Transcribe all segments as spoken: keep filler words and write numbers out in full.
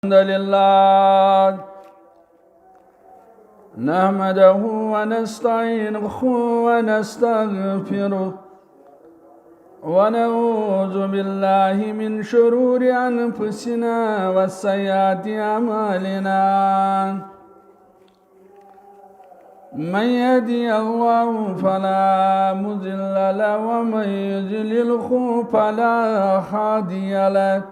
الحمد لله نحمده ونستعينه ونستغفره، ونعوذ بالله من شرور أنفسنا وسيئات أعمالنا. من يهده الله فلا مضل له، ومن يضلله فلا هادي له.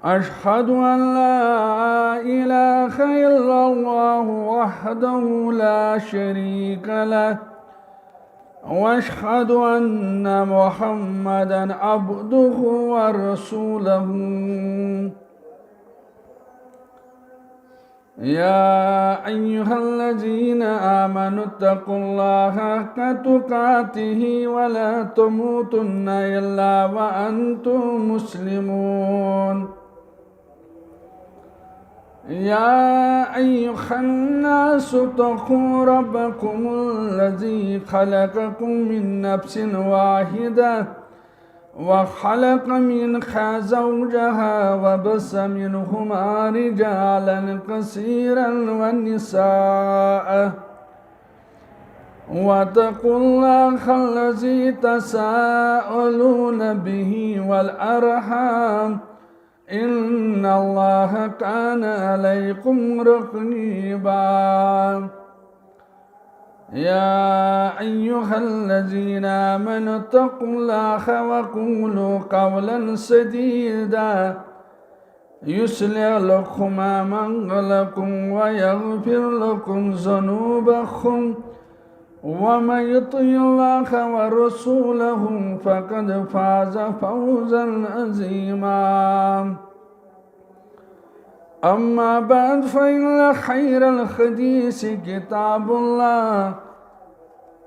أشهد أن لا إله إلا الله وحده لا شريك له، وأشهد أن محمدا عبده ورسوله. يا أيها الذين آمنوا اتقوا الله حق تقاته ولا تموتن إلا وأنتم مسلمون. يا أيها الناس اتقوا ربكم الذي خلقكم من نفس واحدة وخلق منها زوجها وبث منهما رجالا كثيرا ونساء، واتقوا الله الذي تساءلون به والأرحام، إن الله كان عليكم رقيبا. يا أيها الذين آمنوا اتقوا الله وقولوا قولا سديدا، يصلح لكم أعمالكم ويغفر لكم ذنوبكم، ومن يطع الله ورسوله فقد فاز فوزا عظيما. أما بعد، فإن خير الحديث كتاب الله،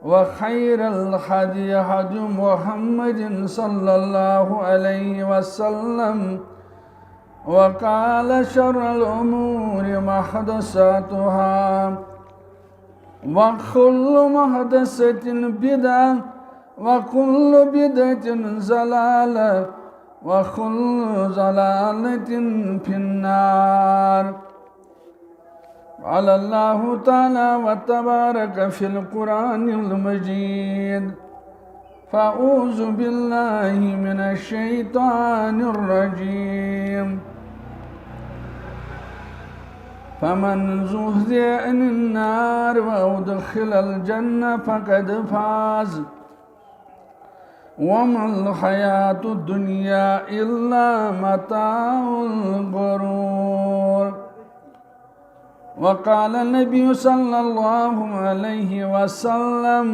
وخير الهدي هدي محمد صلى الله عليه وسلم، وقال شر الأمور محدثاتها، وكل محدثة بدعة، وكل بدعة ضلالة، وكل ضلالة في النار. قال الله تعالى وتبارك في القرآن المجيد: فأعوذ بالله من الشيطان الرجيم. فمن زحزح عن النار وأدخل الجنة فقد فاز، وما الحياة الدنيا إلا متاع الغرور. وقال النبي صلى الله عليه وسلم: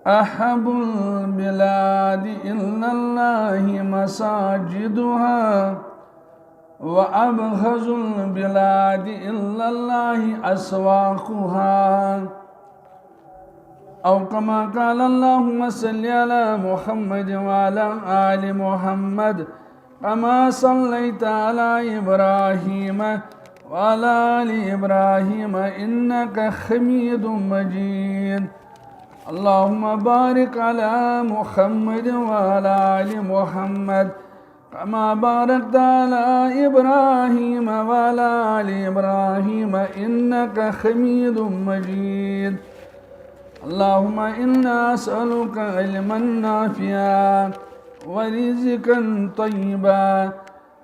أحب البلاد إلى الله مساجدها، وأبغض البلاد إلى الله أسواقها. أو كما قال. اللهم صل على محمد وعلى آل محمد كما صليت على إبراهيم وعلى آل إبراهيم إنك حميد مجيد. اللهم بارك على محمد وعلى آل محمد كما باركت على إبراهيم وعلى آل إبراهيم إنك حميد مجيد. اللهم إنا نسألك علما نافعا ورزقا طيبا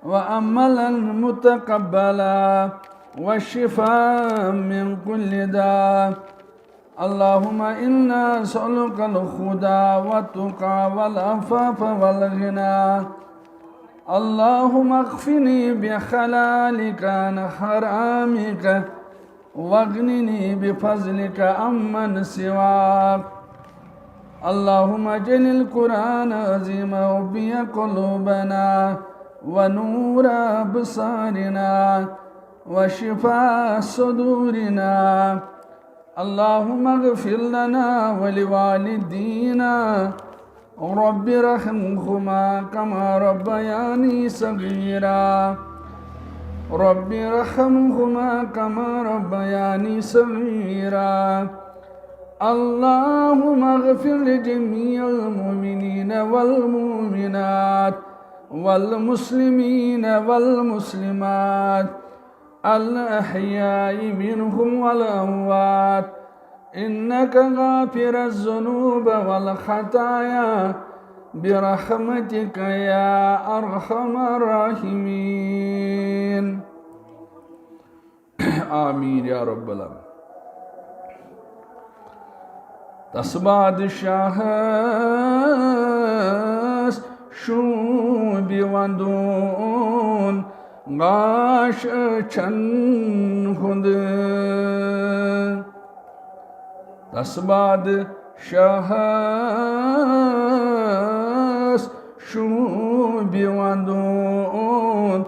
وعملا متقبلا وشفاء من كل داء. اللهم إنا نسألك الهدى والتقى والعفاف والغنى. اللهم اكفني بحلالك عن حرامك، واغنني بفضلك عمن سواك. اللهم اجعل القرآن العظيم ربيع قلوبنا ونور أبصارنا وشفاء صدورنا. اللهم اغفر لنا ولوالدينا. رب ارحمهما كما ربياني صغيرا. رب ارحمهما كما ربياني صغيرا. اللهم اغفر لجميع المؤمنين والمؤمنات والمسلمين والمسلمات الأحياء منهم والأموات إنك غافر الذنوب والخطايا برحمتك يا أرحم الراحمين. آمین یا رب العالمین۔ تس بادشاہس شوٗبہِ ونٛدُن گاش أچھن ہُنٛد۔ تس بادشاہس شوٗبہِ ونٛدُن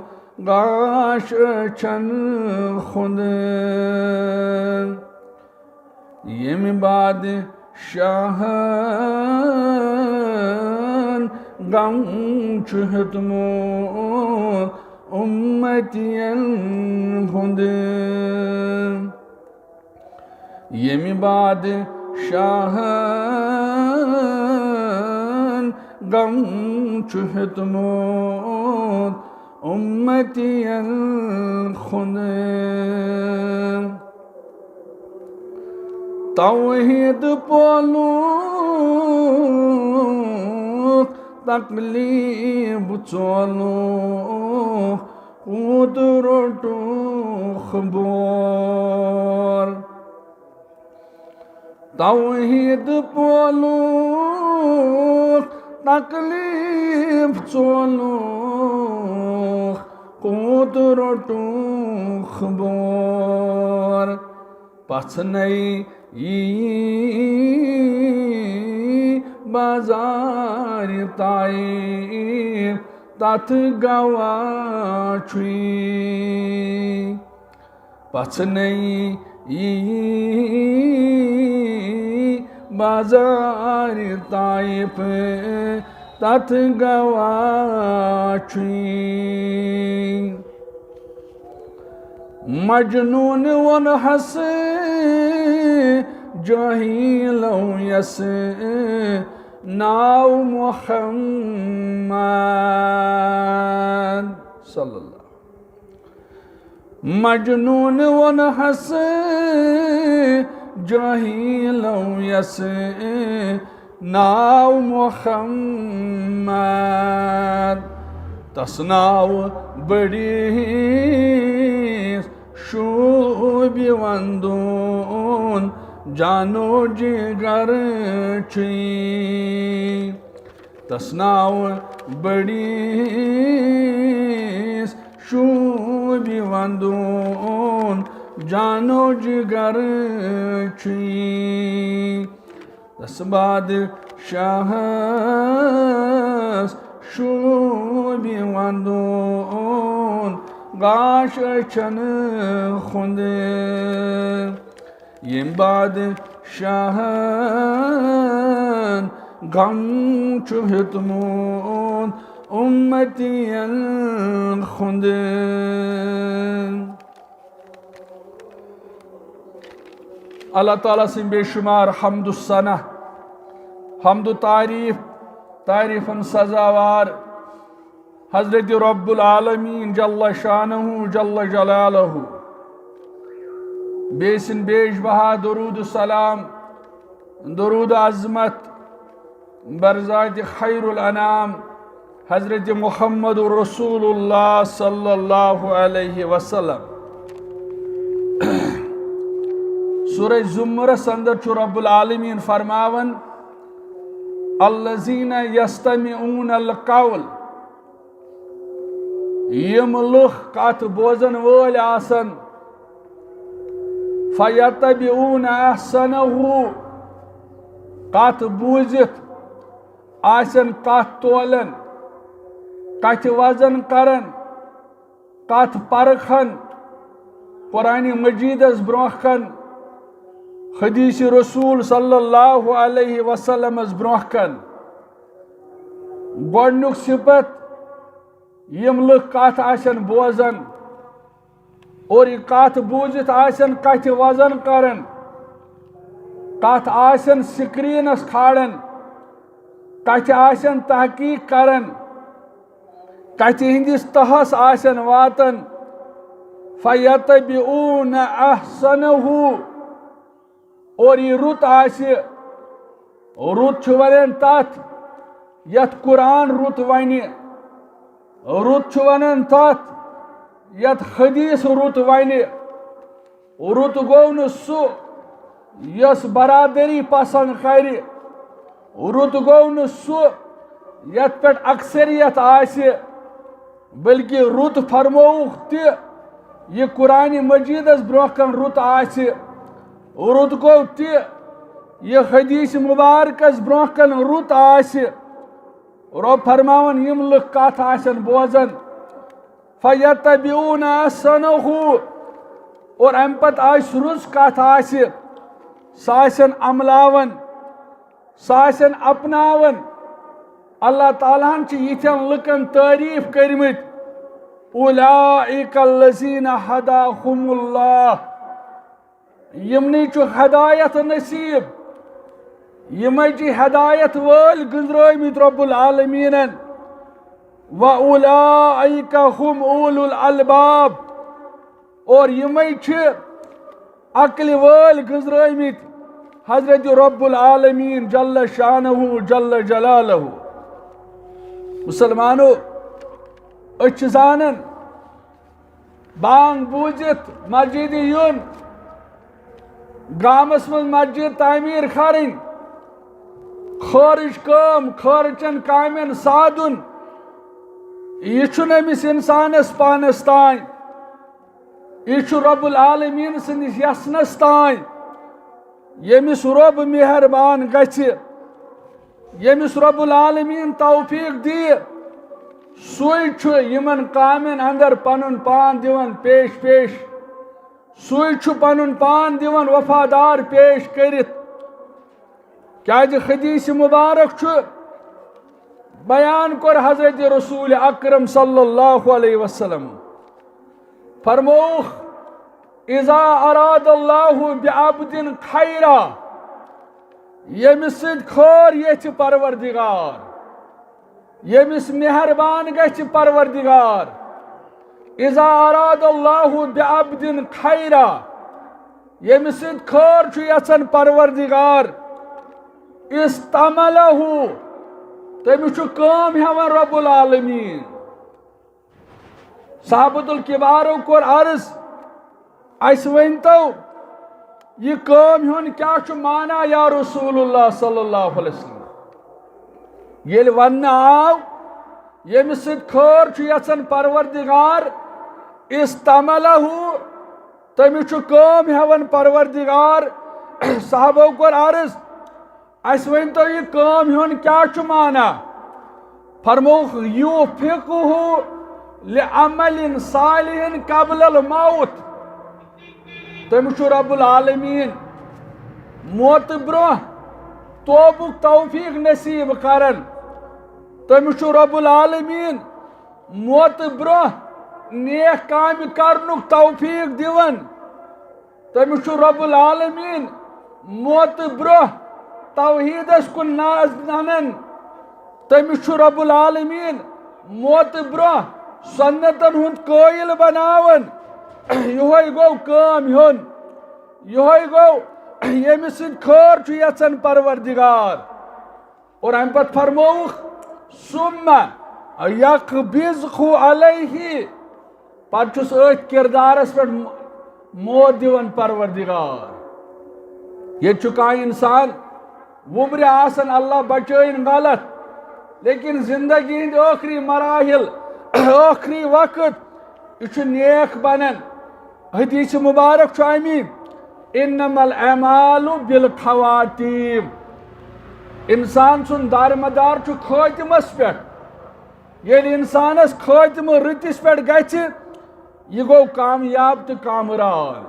گاش أچھن ہُنٛد۔ ییٚمہِ بادشاہن غم چھُ ہیوٚتمُت اُمتین ہُنٛد۔ ییٚمہِ بادشاہن غم چھُ ہیوٚتمُت اُمتین ہُنٛد۔ توحید پولُکھ، تکلیف ژولُکھ، قوت روٚٹُکھ بور۔ توحید پولُکھ، تکلیف ژولُکھ، قوت روٚٹُکھ بور۔ پژھنے یی بازار طائف، تتھ گواہ چھُے۔ پژھنے یی بازار طائف، تتھ گواہ چھُے۔ مجنون ووٚنہس جاہلو یس ناو محمد صلی اللہ۔ مجنون ووٚنہس جاہلو یس ناو محمد۔ تس ناو بٔڑِس شوٗبہِ ونٛدُن جانو جگر چھُے۔ تس ناو بٔڑِس شوٗبہِ ونٛدُن جانو جگر چھُے۔ تس بادشاہس شوٗبہِ ونٛدُن گاش أچھن ہُنٛد۔ ییٚمہِ بادشاہن غم چھُ ہیوٚتمُت اُمتین ہُنٛد۔ اللہ تعالیٰ سٕنٛدۍ بے شمار حمد و ثنا، حمد و تعریف، تعریفن سزاوار حضرت رب العالمین جل شانہ جل جلالہ، بیٚیہِ سٕنٛدۍ بیش بہا درود و سلام، درود و عظمت بر ذات خیر الانام حضرت محمد رسول اللہ صلی اللہ علیہ وسلم۔ سورہ زمرس اندر چھُ رب العالمین فرماوان، الذین یستمعون القول، یِم لُکھ کتھ بوزن وٲلۍ آسن، فیتبعون احسنہ، کتھ بوٗزِتھ آسن کتھ تولن، کتھِ وزن کرن، کتھ پرکھن، قرآن مجیدس برونٛہہ کن، حدیث رسول صلی اللہ علیہ وسلمس برونٛہہ کن۔ گۄڈنیُک صفت، یِم لُکھ کتھ آسن بوزان اور یہِ کتھ بوٗزِتھ آسن کتھِ وزن کران، کتھ آسن سکرینس کھالان، کتھِ آسن تحقیق کران، کتھِ ہٕنٛدِس تہس آسن واتان۔ فیتبعون احسنہ، اور یہِ رُت آسہِ، رُت چھُ ونان تتھ یتھ قرآن رُت ونہِ، رُت چھُ ونان تتھ یتھ حدیث رُت ونہِ۔ رُت گوٚو نہٕ سُہ یۄس برادری پسند کرِ، رُت گوٚو نہٕ سُہ یتھ پٮ۪ٹھ اکثریت آسہِ، بلکہ رُت فرمووُکھ تہِ یہِ قرآن مجیدس برونٛہہ کن رُت آسہِ، رُت گوٚو تہِ یہِ حدیث مبارکس برونٛہہ کن رُت آسہِ۔ رۄب فرماوان، یِم لُکھ کتھ آسن بوزان، فیتبعون احسنہ، اور امہِ پتہٕ آسہِ رٕژ کتھ آسہِ، سۄ آسن عملاوان، سۄ آسن اپناوان۔ اللہ تعالیٰ ہن چھِ یِتھٮ۪ن لُکن تعریف کٔرمٕتۍ، اولئک الذین ہداہم اللہ، یِمنٕے چھُ ہدایت نصیب، یِمے چھِ ہدایت وٲلۍ گٔنٛزرٲومٕتۍ رب العالمیٖنن۔ و اولئک ہم اولو الالباب، اور یِمے چھِ عقلہِ وٲلۍ گٔنٛزرٲومٕتۍ حضرت رب العالمیٖن جل شانہ جل جلالہ۔ مسلمانو، أسۍ چھِ زانان، بانگ بوٗزِتھ مسجدِ یُن، گامس منٛز مسجد تعمیٖر کرٕنۍ، خٲرٕچ کٲم، خٲرٕچن کامٮ۪ن سادُن، یہِ چھُنہٕ أمِس انسانس پانس تام، یہِ چھُ رب العالمین سٕنٛدِس یژھنس تام۔ ییٚمِس رۄب مہربان گژھِ، ییٚمِس رب العالمین توفیق دِیہِ، سُے چھُ یِمن کامٮ۪ن اندر پنُن پان دِوان پیش پیش، سُے چھُ پنُن پان دِوان وفادار پیش کٔرِتھ۔ کیازِ حدیث مبارک چھُ، بیان کوٚر حضرت رسول اکرم صلی اللہ علیہ وسلم، فرمووُکھ، اذا اراد اللہ بعبد خیرا، ییٚمِس سۭتۍ خٲر یژھِ پروردگار، ییٚمِس مہربان گژھِ پروردگار، اذا اراد اللہ بعبد خیرا، ییٚمِس سۭتۍ خٲر چھُ یژھان پروردگار، استعملہ، تٔمِس چھُ کٲم ہٮ۪وان رب العالمین۔ صحابت الکبارو کوٚر عرض، اسہِ ؤنۍ تو، یہِ کٲم ہُنٛد کیٛاہ چھُ معنی یا رسول اللہ صلی اللہ علیہ وسلم؟ ییٚلہِ وننہٕ آو، ییٚمِس سۭتۍ خٲر چھُ یژھان پروردگار، استعملہ، تٔمِس چھُ کٲم ہٮ۪وان پروردگار۔ صحابو کوٚر عرض، اسہِ ؤنۍ تو، یہِ کٲم ہُنٛد کیٛاہ چھُ معنی؟ فرمووُکھ، یوفقہ لعمل صالح قبل الموت۔ تٔمِس چھُ رب العالمین موتہٕ برونٛہہ توبُک توفیق نصیب کران۔ تٔمِس چھُ رب العالمین موتہٕ برونٛہہ نیک کامہِ کرنُک توفیق دِوان۔ تٔمِس چھُ رب العالمین موتہٕ برونٛہہ توحیٖدس کُن ناز ننان۔ تٔمِس چھُ رب العالمین موتہٕ برونٛہہ سنتن ہُنٛد قٲیِل بناوان۔ یِہوٚے گوٚو کٲم ہُنٛد، یِہوٚے گوٚو ییٚمِس سۭتۍ خٲر چھُ یژھان پروردگار۔ اور امہِ پتہٕ فرمووُکھ، ثم یقبضہ علیہ، پتہٕ چھُس أتھۍ کردارس پٮ۪ٹھ م-، موت دِوان پروردگار۔ ییٚتہِ چھُ کانٛہہ انسان وُمرِ آسان، اللہ بچٲیِن غلط، لیکن زندگی ہٕنٛدۍ ٲخری مراحل، ٲخری وقت، یہِ چھُ نیک بنان۔ حدیث مبارک چھُ امی، انما الاعمال بالخواتیم۔ انسان سُنٛد دارمدار چھُ خٲتمس پٮ۪ٹھ۔ ییٚلہِ انسانس خٲتمہٕ رٕتِس پٮ۪ٹھ گژھِ، یہِ گوٚو کامیاب تہٕ کامران۔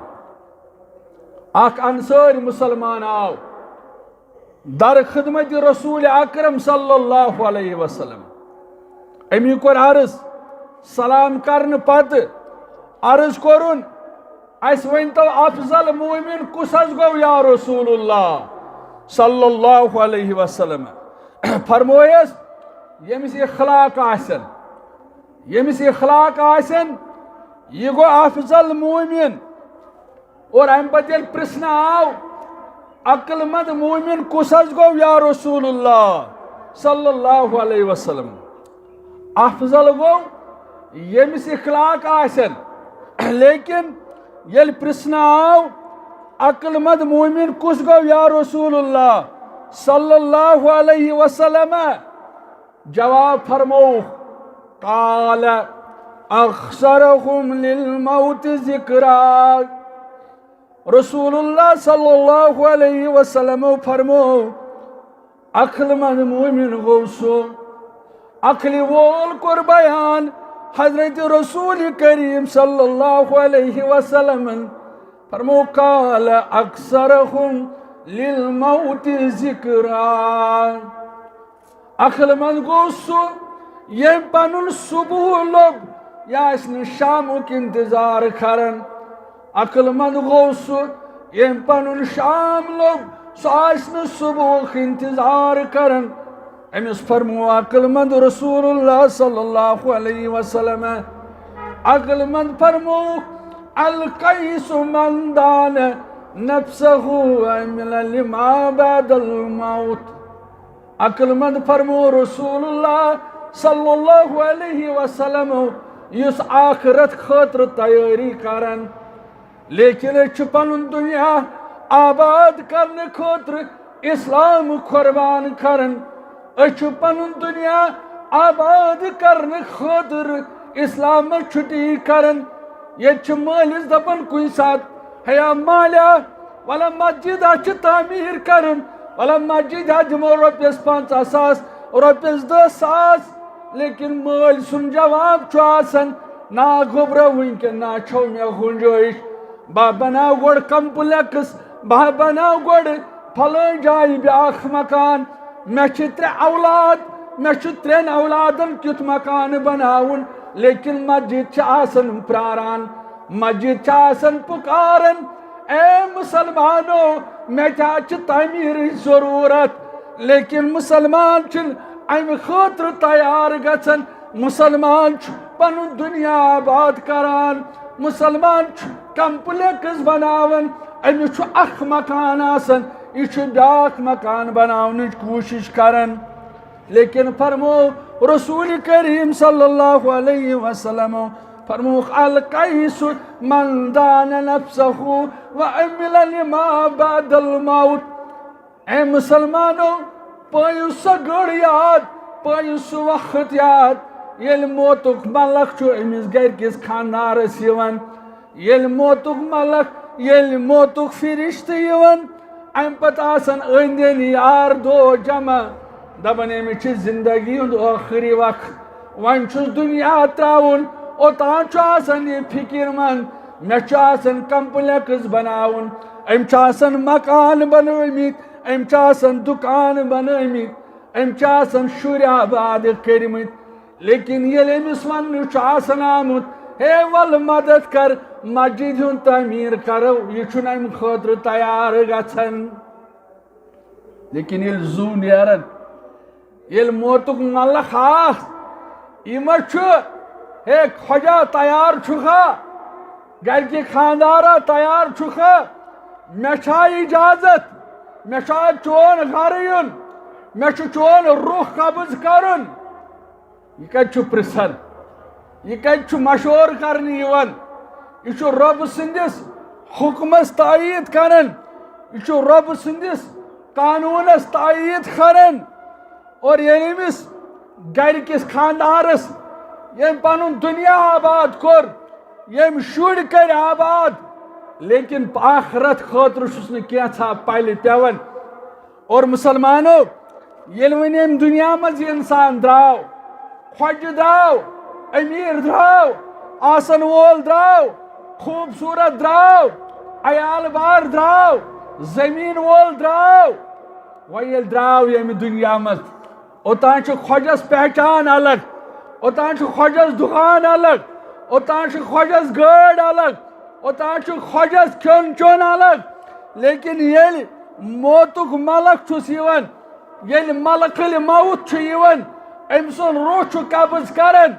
اکھ انصٲرۍ مسلمان آو در خدمت رسول اکرم صلی اللہ علیہ وسلم۔ أمی کوٚر عرض، سلام کرنہٕ پتہٕ عرض کوٚرُن، اسہِ ؤنۍ تو، افضل مومن کُس حظ گوٚو یا رسول اللہ صلی اللہ علیہ وسلم؟ فرمویس، ییٚمِس اخلاق آسن، ییٚمِس اخلاق آسن، یہِ گوٚو افضل مومن۔ اور امہِ پتہٕ ییٚلہِ پرژھنہٕ آو، عقل مند مومن کُس حظ گوٚو یا رسول اللہ صلی اللہ علیہ وسلم؟ افضل گوٚو ییٚمِس اخلاق آسن۔ لیکن ییٚلہِ پرژھنہٕ آو، عقل مند مومن کُس گوٚو یا رسول اللہ صلی اللہ علیہ وسلم؟ جواب فرمووُکھ، قال اکثرهم للموت ذکرا۔ رسول اللہ صلی اللہ علیہ وسلم فرمو، عقل مند مومن گوٚو سُہ، عقلہِ وول کوٚر بیان حضرت رسول کریم صلی اللہ علیہ وسلمن، فرمو، قال اکثرهم للموت ذکرا۔ عقل مند گوٚو سُہ، ییٚمۍ پنُن صبح لوٚب، یہِ آسہِ نہٕ شامُک انتظار کران۔ عقل مند گوٚو سُہ، ییٚمۍ پنُن شام لوٚب، سُہ آسہِ نہٕ صبحُک انتظار کران۔ أمِس فرمو عقل مند رسول اللہ صلی اللہ علیہ وسلم، عقل مند فرمو، الکیس من دان نفسه وعمل لما بعد الموت۔ عقل مند فرمو رسول اللہ صلی اللہ علیہ وسلم، یُس آخرت خٲطرٕ تیٲری کران، لیکن أسۍ چھِ پنُن دُنیا آباد کرنہٕ خٲطرٕ اسلام قربان کران۔ أسۍ چھِ پنُن دُنیا آباد کرنہٕ خٲطرٕ اسلامس چھُٹی کران۔ ییٚتہِ چھِ مٲلِس دپان کُنہِ ساتہٕ، ہے یا مالیا، ولا مسجد ہا چھِ تعمیٖر کرُن، ولا مسجد ہا دِمو رۄپیس پنژاہ ساس، رۄپیس دہ ساس۔ لیکن مٲلۍ سُنٛد جواب چھُ آسان، نا گوٚبرا، وٕنکٮ۪ن نا چھو مےٚ گُنجٲیِش۔ بہٕ بناو گۄڈٕ کمپلیکس، بہٕ بناو گۄڈٕ فلٲنۍ جایہِ بیٛاکھ مکان۔ مےٚ چھِ ترٛےٚ اولاد، مےٚ چھُ ترٛٮ۪ن اولادن کیُتھ مکانہٕ بناوُن، لیکن مسجد چھِ آسان پراران، مسجد چھِ آسان پُکاران۔ اے مسلمانو، مےٚ تہِ حظ چھِ تعمیٖرٕچ ضروٗرت، لیکن مسلمان چھِنہٕ امہِ خٲطرٕ تیار گژھان۔ مسلمان چھُ پنُن دُنیا آباد کران، مسلمان چھُ کمپلیکس بناوان، أمِس چھُ اکھ مکان آسان، یہِ چھُ بیٛاکھ مکان بناونٕچ کوٗشش کران۔ لیکن فرمو رسول کریم صلی اللہ علیہ وسلم، فرمووُکھ، الکیس من دان نفسه وعمل لما بعد الموت۔ اے مسلمانو، پٲیِو سۄ گٔڑ یاد، پٲیِو سُہ وقت یاد، ییٚلہِ موتُک ملک چھُ أمِس گرِکِس خانٛدارس یِوان، ییٚلہِ موتُک ملک، ییٚلہِ موتُک فرشتہٕ یِوان، امہِ پتہٕ آسان أنٛدۍ أنٛدۍ یار دوس جمع، دپان، أمِس چھِ زندگی ہُنٛد ٲخری وقت، وۄنۍ چھُس دُنیا ترٛاوُن۔ اوٚتام چھُ آسان یہِ فکر مند، مےٚ چھُ آسان کمپلیکس بناوُن، أمۍ چھُ آسان مکان بنٲومٕتۍ، أمۍ چھِ آسان دُکان بنٲومٕتۍ، أمۍ چھِ آسان شُرۍ آباد کٔرمٕتۍ، لیکن ییٚلہِ أمِس وننہٕ چھُ آسان آمُت، ہے ول مدد کر، مسجد ہُنٛد تعمیٖر کرو، یہِ چھُنہٕ امہِ خٲطرٕ تیار گژھان۔ لیکن ییٚلہِ زُو نیران، ییٚلہِ موتُک ملک آس، یہِ ما چھُ، ہے خۄجا تیار چھُکھا؟ گرِکہِ خانٛدارا تیار چھُکھا؟ مےٚ چھا اجازت؟ مےٚ چھا چون گرٕ یُن؟ مےٚ چھُ چون رُخ قبض کرُن؟ یہِ کتہِ چھُ پرژھان؟ یہِ کتہِ چھُ مشورٕ کرنہٕ یِوان؟ یہِ چھُ رۄب سٕنٛدِس حُکمس تایید کران، یہِ چھُ رۄب سٕنٛدِس قانوٗنس تایید کران۔ اور ییٚلہِ أمِس گرِکِس خانٛدارس، ییٚمۍ پنُن دُنیا آباد کوٚر، ییٚمۍ شُرۍ کٔرۍ آباد، لیکن آخرت خٲطرٕ چھُس نہٕ کینٛژھا پلہِ پٮ۪وان۔ اور مسلمانو، ییٚلہِ وۄنۍ أمۍ دُنیا منٛز یہِ انسان درٛاو، خۄجہِ درٛاو، أمیٖر درٛاو، آسن وول درٛاو، خوٗبصوٗرت درٛاو، عیال بار درٛاو، زٔمیٖن وول درٛاو، وۄنۍ ییٚلہِ درٛاو ییٚمہِ دُنیا منٛز، اوٚتام چھُ خۄجس پہچان الگ، اوٚتام چھُ خۄجس دُکان الگ، اوٚتام چھُ خۄجس گٲڑۍ الگ، اوٚتام چھُ خۄجس کھیوٚن چیوٚن الگ۔ لیکن ییٚلہِ موتُک ملک چھُس یِوان، ییٚلہِ ملکل موت چھُ یِوان، أمۍ سُنٛد روح چھُ قبض کران،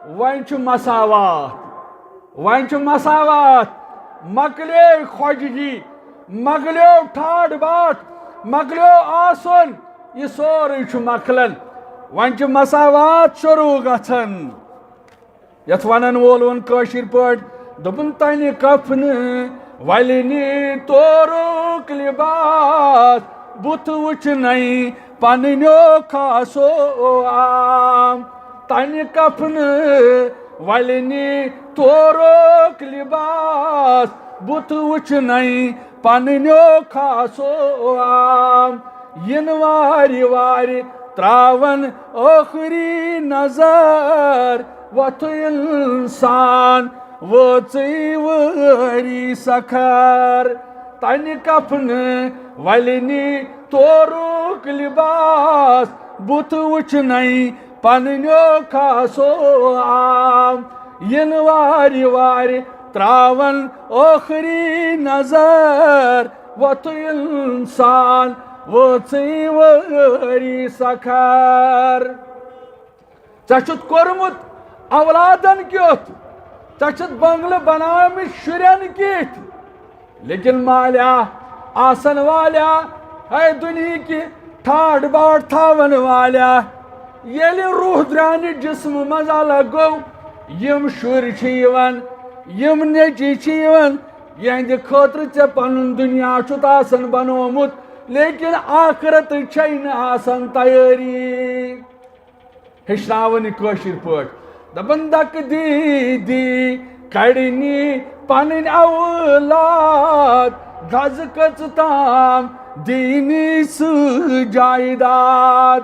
وۄنۍ چھُ مساوات، وۄنۍ چھُ مساوات، مۄکلے خۄجگی، مۄکلیو ٹھاٹھ باٹھ، مۄکلیو آسُن، یہِ سورُے چھُ مۄکلان۔ وۄنۍ چھُ مساوات شروٗع گژھان۔ یَتھ وَنَن وول ووٚن کٲشِر پٲٹھۍ، دوٚپُن، "تَنہِ کَفنہٕ وَلہِ نی تورُک لِباس، بُتھ وٕچھنَے پننیو خاصو عام۔ تَنہِ کَفنہٕ وَلہِ نی تورُک لِباس، بُتھ وٕچھنَے پننیو خاصو عام۔ یِن وارِ وارِ تراون ٲخری نظر، وۄتھٕ انسان وٲژٕے وٲری سکھر۔ تَنہِ کفنہٕ وَلہِ نی تورُک لِباس، بُتھ وٕچھنَے پننیو خاصو عام۔ یِن وارِ وارِ تراون ٲخری نظر، وۄتھٕ انسان وٲژٕے وٲری سکھر۔ ژےٚ چھُتھ کوٚرمُت اولادن کیُتھ، ژےٚ چھِتھ بنگلہٕ بنٲومٕتۍ شُرٮ۪ن کِتھۍ، لیکن مالیا آسن والیا، ہے دُنہِکہِ ٹھاٹھ باٹھ تھاون والیا، ییٚلہِ روح درانہِ جسمہٕ منٛز الگ گوٚو، یِم شُرۍ چھِ یِوان، یِم نیٚچِوۍ چھِ یِوان، یِہنٛدِ خٲطرٕ ژےٚ پنُن دُنیا چھُتھ آسان بنومُت، لیکن آخرت چھے نہٕ آسان تیٲری۔ ہیٚچھناوان یہِ کٲشِر پٲٹھۍ۔ دَپان، دَکہٕ دی دی کَڑنی پَنٕنۍ اولاد، گَزٕ کٔژ تام دِنی سُہ جایداد۔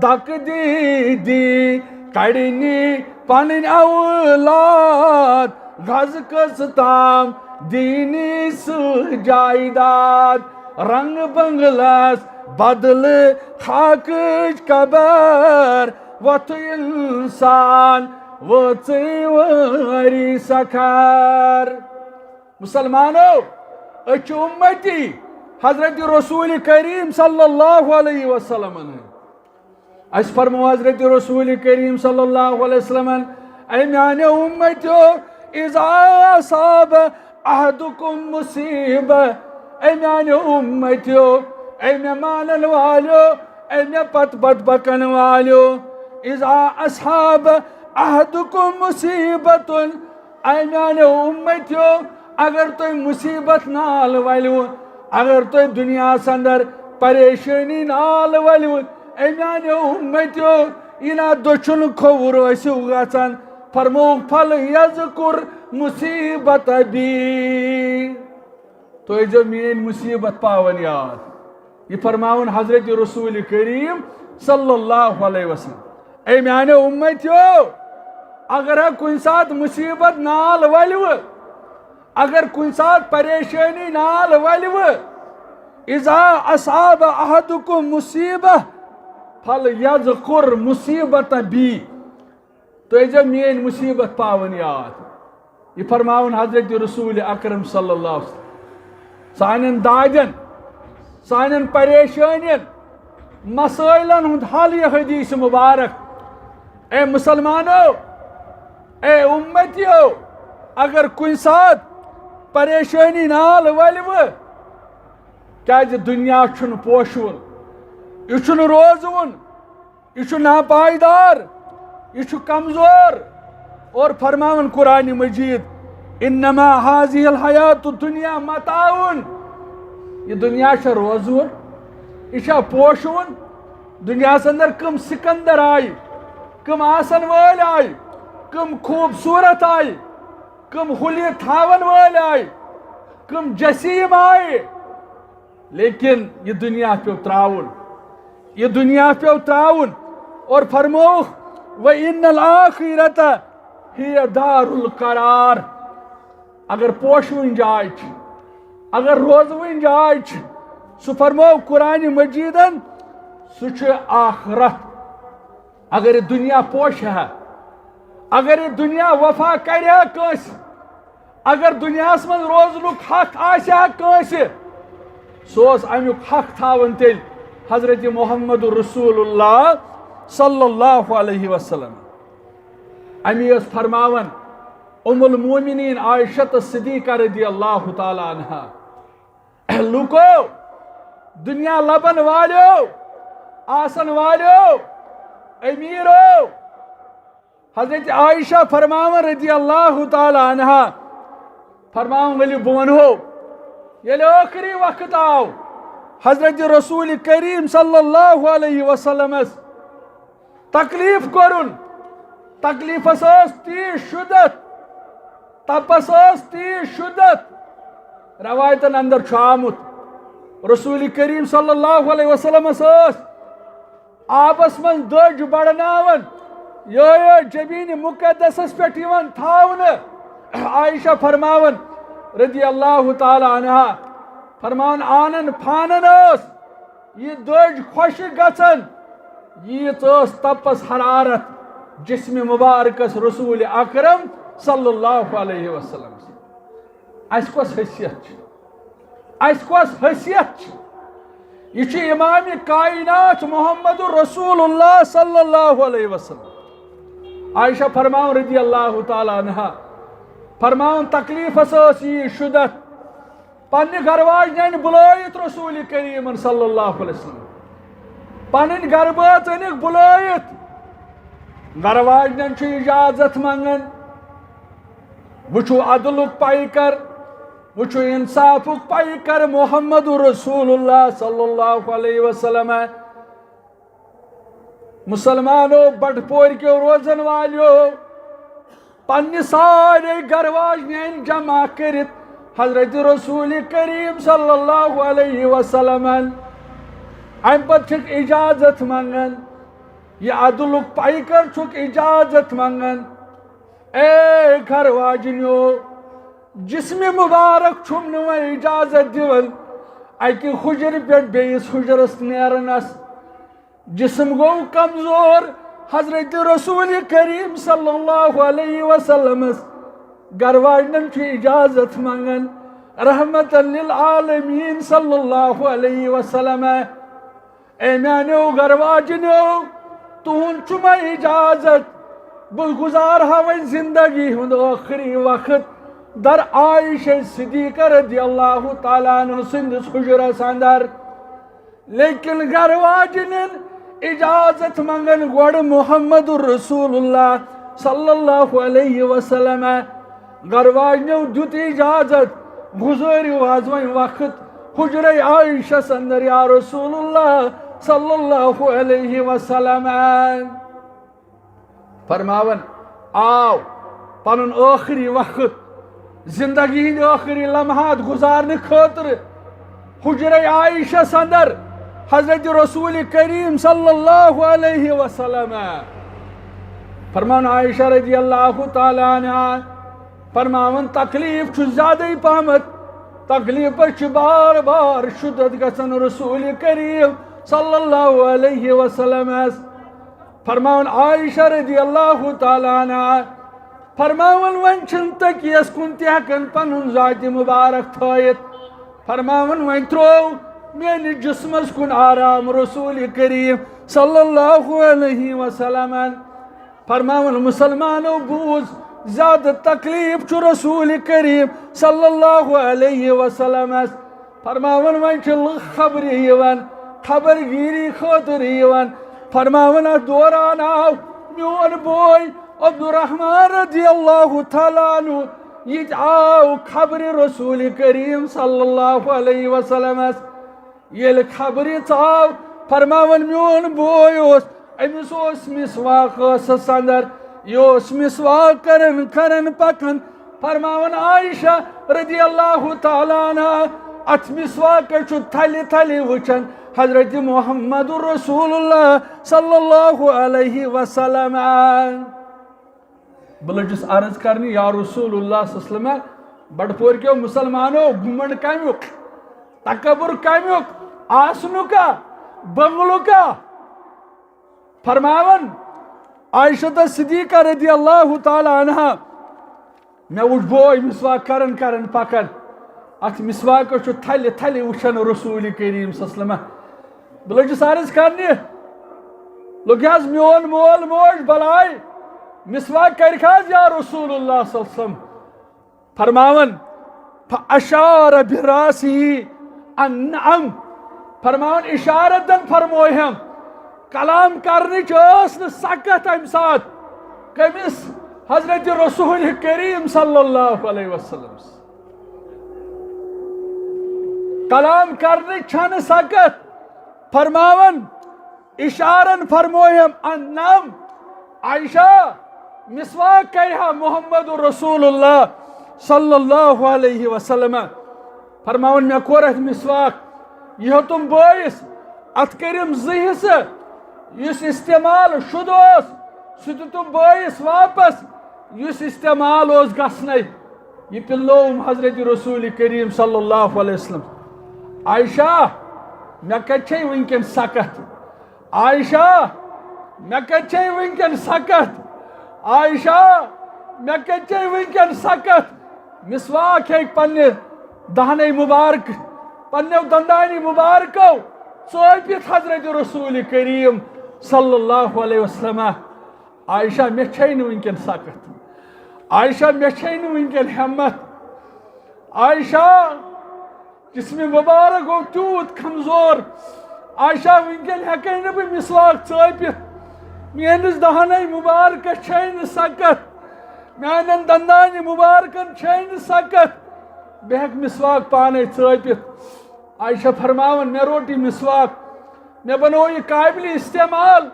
دَکہٕ دی دی کَڑنی پَنٕنۍ اولاد، گَزٕ کٔژ تام دِنی سُہ جایداد۔ رنگ بنگلس بدل خاکٕچ قبر، وۄتھٕ انسان وٲژٕے وٲری سکھر۔ مسلمانو، أسۍ چھِ اُمتی حضرت رسول کریم صلی اللہ علیہ وسلمن ہٕنٛدۍ۔ اَسہِ فرموو حضرت رسول کریم صلی اللہ علیہ وسلمن، "اے میانیو اُمتیو، اذا اصاب احدکم مصیبہ"، اے میانیو اُمتیو، اے مےٚ مانن والیو، اے مےٚ پتہٕ پتہٕ پکن والیو، "اذا اصاب احدکم مصیبتن"، اے میانیو اُمتیو، اگر تُہۍ مصیبت نال ولِو، اگر تُہۍ دُنیاہس اندر پریشٲنی نال ولِو، اے میانیو اُمتیو، یہِ نا دٔچھُن کھووُر ٲسِو گژھان، فرمووُکھ، "فل یذکر مصیبت بی"، تُہۍ ٲسۍزیو میٲنۍ مصیبت پاوان یاد۔ یہِ فرماوُن حضرت رسول کریم صلی اللہ علیہ وسلم۔ اے میانیو اُمتیو، اگر ہا کُنہِ ساتہٕ مصیبت نال ولِوٕ، اگر کُنہِ ساتہٕ پریشٲنی نال ولِوٕ، اذا اصاب احدکم مصیبہ فلیذکر مصیبت بی، تُہۍ ٲسۍزیو میٲنۍ مصیبت پاوان یاد۔ یہِ فرماوُن حضرت رسول اکرم صلی اللہ علیہ وسلم۔ سانٮ۪ن دادٮ۪ن، سانٮ۪ن پریشٲنین، مسٲیلن ہُنٛد حل یہِ حدیث مبارک۔ اے مسلمانو، اے اُمتیو، اگر کُنہِ ساتہٕ پریشٲنی نال ولِوٕ، کیازِ دُنیا چھُنہٕ پوشوُن، یہِ چھُنہٕ روزوُن، یہِ چھُ ناپائیدار، یہِ چھُ کمزور۔ اور فرماوان قرآن مجید، "انما هذه الحیات الدنیا متاع"، یہِ دُنیا چھا روزوُن، یہِ چھا پوشوُن؟ دُنیاہس اندر کم سکندر آیہِ، کم آسن وٲلۍ آیہِ، کم خوبصورت آیہِ، کم حلیہ تھاون وٲلۍ آیہِ، کم جسیم آیہِ، لیکن یہِ دُنیا پیوٚو ترٛاوُن۔ یہِ دُنیا پیوٚو ترٛاوُن۔ اور فرمووُکھ، "وَإِنَّ الْآخِرَةَ هِيَ دَارُ الْقَرَارِ"۔ اگر پوشوٕنۍ جاے چھِ، اگر روزوٕنۍ جاے چھِ، سُہ فرموو قرآن مجیدن، سُہ چھُ آخرت۔ اگر یہِ دُنیا پوشہِ ہا، اگر یہِ دُنیا وفا کرِ ہا کٲنٛسہِ، اگر دُنیاہس منٛز روزنُک حق آسہِ ہا کٲنٛسہِ، سُہ اوس امیُک حق تھاوان تیٚلہِ حضرت محمد رسول اللہ صلی اللہ علیہ وسلم۔ امی ٲس فرماوان ام المومنین عائشہ صدیقہ رضی اللہ تعالیٰ عنہا، لوکو، دنیا لبن والیو، آسن والیو، امیرو، حضرت عائشہ فرماوان رضی اللہ تعالیٰ عنہا، فرماوان، ؤلِو بہٕ ونہو، ییٚلہِ ٲخری وقت آو، حضرت رسول کریم صلی اللہ علیہ وسلمس تکلیف کوٚرُن، تکلیفس ٲس تیٖژ شدت، تپس ٲس تیٖژ شدت، روایتن اندر چھُ آمُت، رسول کریم صلی اللہ علیہ وسلمس ٲس آبس منٛز دٔج بڑناوان، یہے جبین مقدسس پٮ۪ٹھ یِوان تھاونہٕ۔ عائشہ فرماوان رضی اللہ تعالیٰ عنہا، فرماوان، آنن پھانن ٲس یہِ دٔج خۄشٕک گژھان، ییٖژ ٲس تپس حرارت جسم مبارکس رسول اکرم صلی اللہ علیہ وسلم۔ اَسہِ کۄس حیثیت چھِ؟ اَسہِ کۄس حیثیت چھِ؟ یہِ چھُ امام کائنات محمد رسول اللہ صلی اللہ علیہ وسلم۔ عائشہ فرماوان رضی اللہ تعالیٰ عنہا، فرماوان، تکلیفس ٲس یہِ شدت، پننہِ گرٕ واجنٮ۪ن بُلٲیِتھ رسول کریٖمن صلی اللہ علیہ وسلم، پنٕنۍ گرٕ بٲژ أنِکھ بُلٲیِتھ، گرٕ واجنٮ۪ن چھُ اجازت منٛگان۔ وٕچھِو عدلُک پیکر، وٕچھِو انصافُک پیکر محمد رسول اللہ صلی اللہ علیہ وسلم۔ مسلمانو، بٹہٕ پورِ کیو روزن والیو، پننہِ سارے گرٕ واجنٮ۪ن جمع کٔرِتھ حضرت رسول کریم صلی اللہ علیہ وسلمن۔ امہِ پتہٕ چھِکھ اجازت منٛگان، یہِ عدلُک پیکر چھُکھ اجازت منٛگان، اے گرٕ واجنیو، جسم مبارک چھُم نہٕ وۄنۍ اجازت دِوان اکہِ حجرٕ پٮ۪ٹھ بیٚیِس حجرس نیرنس۔ جسم گوٚو کمزور، حضرت رسول کریم صلی اللہ علیہ وسلمس گرٕ واجنٮ۪ن چھُ اجازت منٛگان، رحمت للعالمین صلی اللہ علیہ وسلم۔ اے میانیو گرٕ واجنیو، تُہُنٛد چھُ مےٚ اجازت، بہٕ گُزارٕ ہا وۄنۍ زندگی ہُنٛد ٲخری وقت در عائشہ صدیقہ رضی اللہ تعالیٰ عنہ سٕنٛدِس حجرس اندر۔ لیکن گرٕ واجنٮ۪ن اجازت منٛگان گۄڈٕ محمد رسول اللہ صلی اللہ علیہ وسلم۔ گرٕ واجنیو دیُت اجازت، گُزٲرِو حظ وۄنۍ وقت حجرے عائشہ اندر یا رسول اللہ صلی اللہ علیہ وسلم۔ فرماوان، آو پنُن ٲخری وقت، زندگی ہٕنٛدۍ ٲخری لمحات گُزارنہٕ خٲطرٕ حجرے عائشہ اندر حضرت رسول کریم صلی اللہ علیہ وسلم۔ فرمان عائشہ رضی اللہ تعالیٰ عنہا، فرماوان، تکلیف چھُ زیادَے پہمتھ، تکلیفس چھِ بار بار شدت گژھان رسول کریم صلی اللہ علیہ وسلمس۔ فرماوان عائشہ رضی اللہ تعالیٰ عنہا، فرماوان، وۄنۍ چھِنہٕ تٔکیَس کُن تہِ ہٮ۪کان پنُن ذاتِ مبارک تھٲیِتھ۔ فرماوان، وۄنۍ ترٛوو میٲنِس جسمس کُن آرام رسول کریم صلی اللہ علیہ وسلمن۔ فرماوان، مسلمانو بوٗز، زیادٕ تکلیف چھُ رسول کریم صلی اللہ علیہ وسلمس۔ فرماوان، وۄنۍ چھِ لُکھ خبرِ یِوان، خبر گیٖری خٲطرٕ یِوان۔ فرماوان، اتھ دوران آو میون بوے عبدالرحمان رضی اللہ تعالیٰ عنہ، یہِ تہِ آو خبرِ رسول کریم صلی اللہ علیہ وسلمس۔ ییٚلہِ خبرِ ژاو، فرماوان، میون بوے اوس، أمِس اوس مسواک ٲسس اندر، یہِ اوس مسواک کران کران پکان۔ فرماوان عائشہ رضی اللہ تعالیٰ عنہا، اتھ مسواکس چھُ تھلہِ تھلہِ وٕچھان حضرت محمد رسول اللہ صلی اللہ علیہ وسلم۔ بہٕ لٔجِس عرض کرنہِ، یا رسول اللہ صلی اللہ علیہ وسلم، بٹہٕ پورِ کیو مسلمانو، گُمنڈ کمیُک، تکبر کمیُک، آسنُکا، بنگلُکا؟ فرماوان عائشہ صدیقہ رضی اللہ تعالیٰ عنہا، مےٚ وُچھ بوے مسواک کران کران پکان، اتھ مسواکس چھُ تھلہِ تھلہِ وٕچھان رسول کریم صلی اللہ علیہ وسلم۔ بہٕ لٔجِس عرض کرنہِ، لوٚگ حظ میون مول موج بلاے، مسواک کَرِکھ حظ یا رسول اللہ صلی اللہ علیہ وسلم؟ فرماوان، فَأَشَارَ بِرَأْسِهِ أَنْ نَعَمْ۔ فرماوان، اشارتن فرمویہم۔ کلام کرنٕچ ٲس نہٕ سکت امہِ ساتہٕ کٔمِس؟ حضرت رسول کریم صلی اللہ علیہ وسلم۔ کلام کرنٕچ چھنہٕ سکت۔ فرماوان، اشارن فرمویم، ان نعم، عائشہ، مسواک کرِ ہا محمد رسول اللہ صلی اللہ علیہ وسلم۔ فرماوان، مےٚ کوٚر اتھ مسواک، یہِ ہیوٚتُم بٲیِس، اتھ کٔرِم زٕ حصہٕ، یُس استعمال شُدٕ اوس، سُہ دیُتُم بٲیِس واپس، یُس استعمال اوس گژھنَے۔ یہِ پِلنووُم حضرت رسول کریم صلی اللہ علیہ وسلم۔ عائشہ، مےٚ کتہِ چھے وٕنکیٚن سکت؟ عائشہ، مےٚ کتہِ چھے وٕنکیٚن سکت؟ عائشہ، مےٚ کتہِ چھے وٕنکیٚن سکت؟ مسواک ہیٚکہِ پننہِ دہنے مبارک، پننیو دندانی مبارکو ژٲپِتھ حضرت رسول کریم صلی اللہ علیہ وسلم۔ عائشہ، مےٚ چھے نہٕ وٕنکیٚن سکت۔ عائشہ، مےٚ چھے نہٕ وٕنکیٚن ہمت۔ عائشہ، جسم مبارک گوٚو تیوٗت کمزور۔ عائشہ، وٕنکیٚن ہٮ۪کے نہٕ بہٕ مسواک ژٲپِتھ۔ میٲنِس دہنے مبارکس چھے نہٕ سکت۔ میانٮ۪ن دندانہِ مبارکن چھے نہٕ سکت۔ بہٕ ہٮ۪کہٕ مسواک پانے ژٲپِتھ۔ عائشہ فرماوان، مےٚ روٚٹ یہِ مسواک، مےٚ بنوو یہِ قابل استعمال،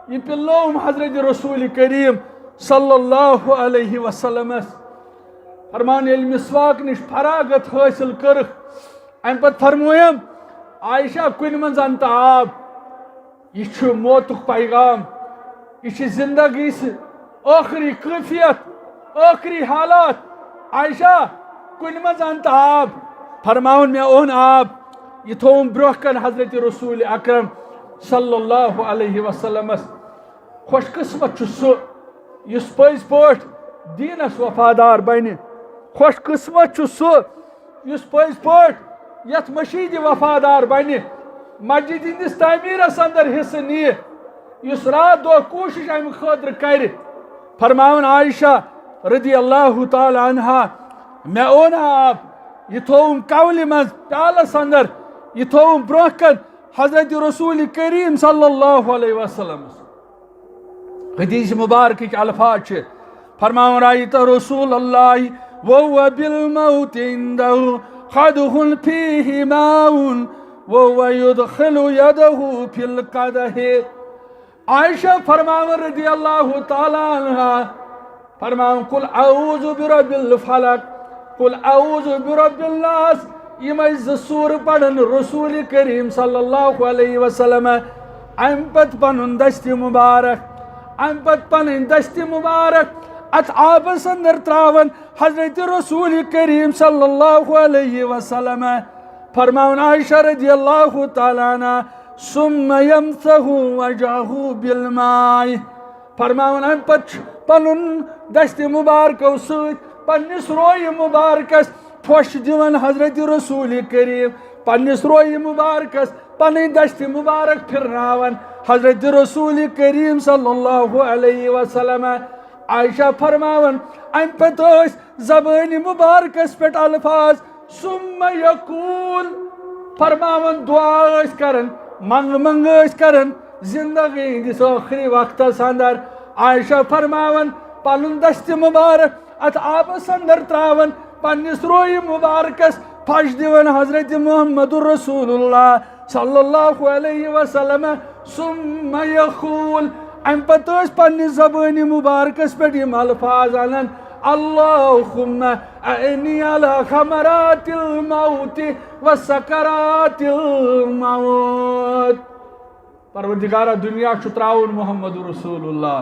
یہِ پِلنووُم حضرت رسول کریم صلی اللہ علیہ وسلمس۔ فرمان، ییٚلہِ مسواک نِش فراغت حٲصِل کٔرٕکھ، امہِ پتہٕ فرمویم، عائشہ، کُنہِ منٛز ان تہٕ آب۔ یہِ چھُ موتُک پیغام، یہِ چھِ زندگی سٕنٛز ٲخری کیفیت، ٲخری حالات۔ عائشہ، کُنہِ منٛز ان تہٕ آب۔ فرماوُن، مےٚ اوٚن آب، یہِ تھووُم برونٛہہ کن حضرت رسول اکرم صلی اللہ علیہ وسلمس۔ خوش قسمت چھُ سُہ یُس پٔزۍ پٲٹھۍ دیٖنس وفادار بنہِ۔ خوش قسمت چھُ سُہ یُس پٔزۍ پٲٹھۍ یتھ مشیٖدِ وفادار بنہِ، مسجد ہٕنٛدِس تعمیٖرس اندر حصہٕ نِیہِ، یُس راتھ دۄہ کوٗشش امہِ خٲطرٕ کرِ۔ فرماوان عائشہ رضی اللہ تعالیٰ عنہا، مےٚ اوٚن آب، یہِ تھووُم کولہِ منٛز پیالس اندر، یہِ تھووُم برونٛہہ کن حضرت رسول کریم صلی اللہ علیہ وسلم۔ حدیث مبارکٕکۍ الفاظ چھِ فرماوان، رأیت رسول اللہ وهو بالموت عنده قدح فيه ماء وهو يدخل يده في القدح۔ عائشہ فرماوان رضی اللہ تعالیٰ عنہا، فرماوان، قل اعوذ برب الفلق، قل اعوذ برب الناس، یِمے زٕ سورٕ پرن رسول کریم صلی اللہ علیہ وسلم، امہِ پتہٕ پنُن دستِ مبارک، امہِ پتہٕ پنٕنۍ دستِ مبارک اتھ آبس اندر تراوان حضرت رسول کریم صلی اللہ علیہ وسلم۔ فرماوان عائشہ رضی اللہ تعالیٰ عنہا، ثم يمسح وجهه بالماء۔ فرماوان، امہِ پتہٕ چھُ پنُن دستِ مبارکو سۭتۍ پننِس رویہِ مبارکس پھۄش دِوان حضرت رسول کریم، پننِس رویہِ مبارکس پنٕنۍ دستِ مبارک پھرناوان حضرت رسول کریم صلی اللہ علیہ وسلم۔ عائشہ فرماوان، امہِ پتہٕ ٲسۍ زبٲنہِ مبارکس پٮ۪ٹھ الفاظ، ثم یقول، فرماوان دعا ٲسۍ کران، منگہٕ منگہٕ ٲسۍ کران زندگی ہٕنٛدِس ٲخری وقتس اندر۔ عائشہ فرماوان، پنُن دستِ مبارک اتھ آبس اندر تراوان، پننِس رویہِ مبارکس پھش دِوان حضرت محمد رسول اللہ صلی اللہ علیہ وسلم۔ ثم یقول، امہِ پتہٕ ٲسۍ پننہِ زبٲنہِ مبارکس پٮ۪ٹھ یِم الفاظ انان، اللہم اعنی علی غمرات الموت و سکرات الموت۔ پروردگارا، دنیا چھُ تراوُن محمد رسول اللہ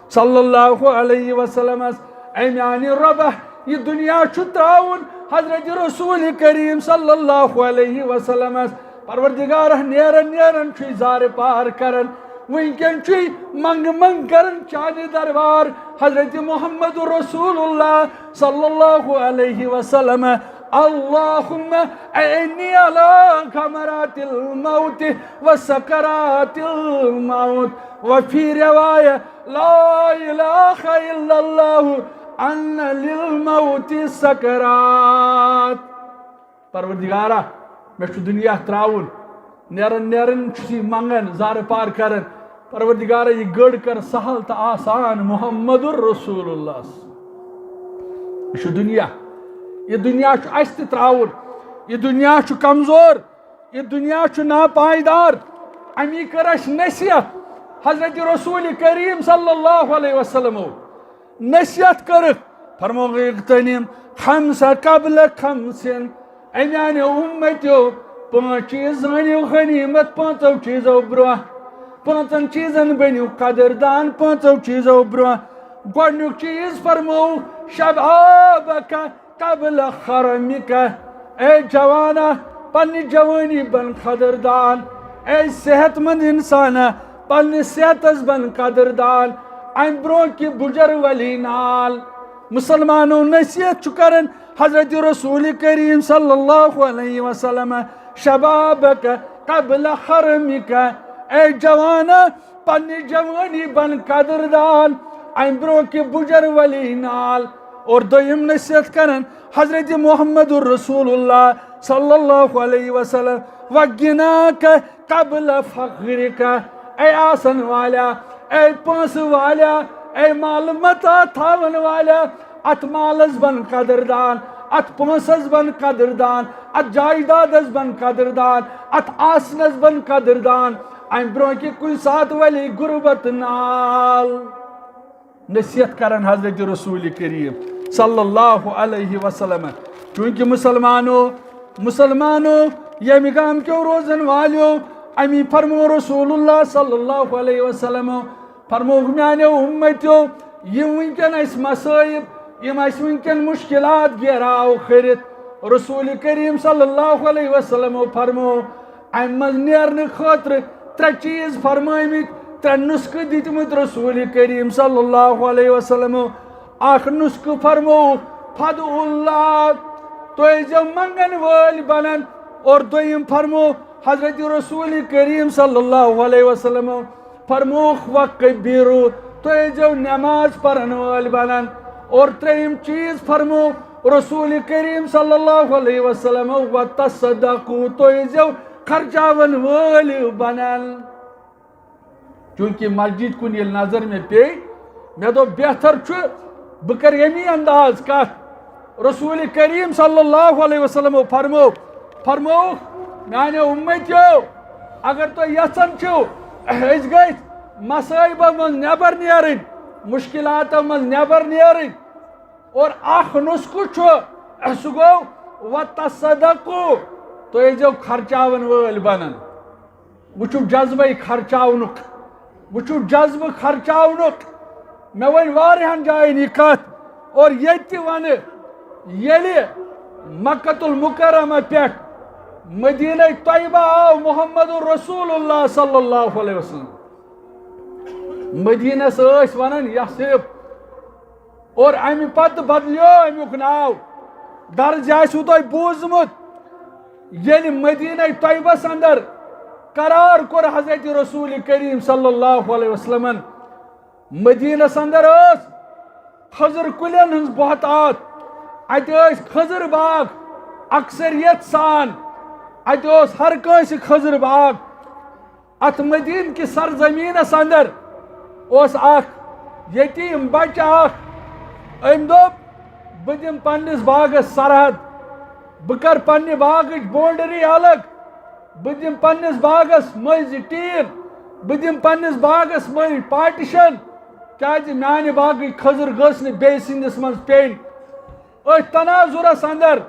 صلی اللہ علیہ وسلمس۔ اے میانہِ رۄبہ، یہِ دنیا چھُ تراوُن حضرت رسول کریم صلی اللہ علیہ وسلمس۔ پروردگارہ، نیران نیران چھُے زارٕ پار کران، وٕنکیٚن چھُے منگہٕ منگہٕ کران چانہِ دربار حضرت محمد رسول اللہ صلی اللہ علیہ وسلم۔ اللہم اعنی علی غمرات الموت و سکرات الموت۔ وفی روایہ، لا الہ الا اللہ، ان للموت سکرات۔ پروردگارا، مےٚ چھُ دُنیا ترٛاوُن، نیران نیران چھُس یہِ منٛگان، زارٕ پار کران۔ پروردگارا، یہِ گٔر کر سہل تہٕ آسان محمد رسول اللہ۔ یہِ چھُ دُنیا، یہِ دُنیا چھُ اَسہِ تہِ ترٛاوُن، یہِ دُنیا چھُ کمزور، یہِ دُنیا چھُ ناپائیدار۔ اَمی کٔر اَسہِ نصیحت حضرت رسول کریم صلی اللہ علیہ وسلمو۔ نصیحت کٔرٕکھ، فرمووُکھ، "اغتنم خمس قبل خمس"، اے میانیو اُمتیو، پانٛژھ چیٖز زٲنِو غنیمت پانٛژو چیٖزو برونٛہہ، پانٛژن چیٖزن بٔنِو قدردان پانٛژو چیٖزو برونٛہہ۔ گۄڈٕنیُک چیٖز فرموو، "شبابک قبل حرمک"، اے جوانا، پننہِ جوانی بن قدردان، اے صحت مند انسانا، پننہِ صحتس بن قدردان، امہِ برونٛہہ کہِ بُجر ولی نال۔ مسلمانو، نصیحت چھُ کران حضرت رسول کریم صلی اللہ علیہ وسلم، "شبابک قبل حرمک"، اے جوانا، پننہِ جوانی بن قدردان، امہِ برونٛہہ کہِ بُجر ولی نال۔ اور دوٚیِم نصیحت کران حضرت محمد رسول اللہ صلی اللہ علیہ وسلم، "وغناک قبل فقرک"، اے آسن والیا، اے پونٛسہٕ والیا، اے مال متاع تھاون والیا، اتھ مالس بن قدردان، اتھ پونٛسس بن قدردان، اتھ جائیدادس بن قدردان، اتھ آسنس بن قدردان، امہِ برونٛہہ کہِ کُنہِ ساتہٕ ولی غربت نال۔ نصیحت کران حضرت رسول کریم صلی اللہ علیہ وسلم۔ چونکہ مسلمانو، مسلمانو، ییٚمہِ گام کیو روزن والیو، امی فرمو رسول اللہ صلی اللہ علیہ وسلم، فرمووُکھ، "میانیو اُمتیو، یِم وٕنکٮ۪ن اَسہِ مصٲیب، یِم اَسہِ وٕنکٮ۪ن مُشکِلات گیراو کٔرِتھ"، رسول کریم صلی اللہ علیہ وسلمو فرمو، امہِ منٛز نیرنہٕ خٲطرٕ ترٛےٚ چیٖز فرمٲومٕتۍ، ترٛےٚ نُسخہٕ دِتمٕتۍ رسول کریم صلی اللہ علیہ وسلمو۔ اکھ نُسخہٕ فرمووُکھ، "فدعوا اللہ"، تُہۍ ٲسۍزیو منٛگن وٲلۍ بنان۔ اور دوٚیِم فرمو حضرت رسول کریم صلی اللہ علیہ وسلمو، فرمووُکھ، "وقبروا"، تُہۍ ٲسۍزیو نماز پرن وٲلۍ بنان۔ اور ترٛیٚیِم چیٖز فرمو رسول کریم صلی اللہ علیہ وسلمو، "وتصدقوا"، تُہۍ ٲسۍزیو خرچاون وٲلۍ بنان۔ چونکہ مسجد کُن ییٚلہِ نظر مےٚ پیٚیہِ، مےٚ دوٚپ، بہتر چھُ بہٕ کرٕ ییٚمی انداز کتھ۔ رسول کریم صلی اللہ علیہ وسلمو فرمو، فرمووُکھ، میانیو اُمتیو، اگر تُہۍ یژھان چھِو أسۍ گٔژھۍ مصائبو منٛز نٮ۪بر نیرٕنۍ، مُشکِلاتو منٛز نٮ۪بر نیرٕنۍ، اور اکھ نُسخہٕ چھُ، سُہ گوٚو، وتصدقوا، تُہۍ ٲسۍزیو خرچاون وٲلۍ بنان۔ وٕچھِو جذبے خرچاونُک، وٕچھِو جذبہٕ خرچاونُک۔ مےٚ ؤنۍ واریاہن جاین یہِ کتھ، اور ییٚتہِ تہِ ونہٕ، ییٚلہِ مکۃ المکرمہ پٮ۪ٹھ مدینہ طیبہ آو محمد رسول اللہ صلی اللہ علیہ وسلم، مدینس ٲسۍ ونان یثرب، اور امہِ پتہٕ بدلیو امیُک ناو۔ درج آسِوٕ تۄہہِ بوٗزمُت، ییٚلہِ مدینہ طیبس اندر قرار کوٚر حضرت رسول کریم صلی اللہ علیہ وسلمن، مدینس اندر ٲس کھٔزٕر کُلٮ۪ن ہٕنٛز بہتات، اتہِ ٲسۍ کھٔزٕر باغ اکثریت سان، اتہِ اوس ہر کٲنٛسہِ کھٔزٕر باغ۔ اتھ مدینہ کِس سرزمینس اندر اوس اکھ یتیم بچہ اکھ۔ أمۍ دوٚپ، "بہٕ دِمہٕ پننِس باغس سرحد، بہٕ کرٕ پننہِ باغٕچ boundary الگ، بہٕ دِمہٕ پننِس باغس مٔنٛزۍ ٹیٖن، بہٕ دِمہٕ پننِس باغس مٔنٛزۍ partition، کیازِ میانہِ باغٕچ کھٔزٕر گٔژھ نہٕ بیٚیہِ سٕنٛدِس منٛز پیٚنۍ۔" أتھۍ تناظرس اندر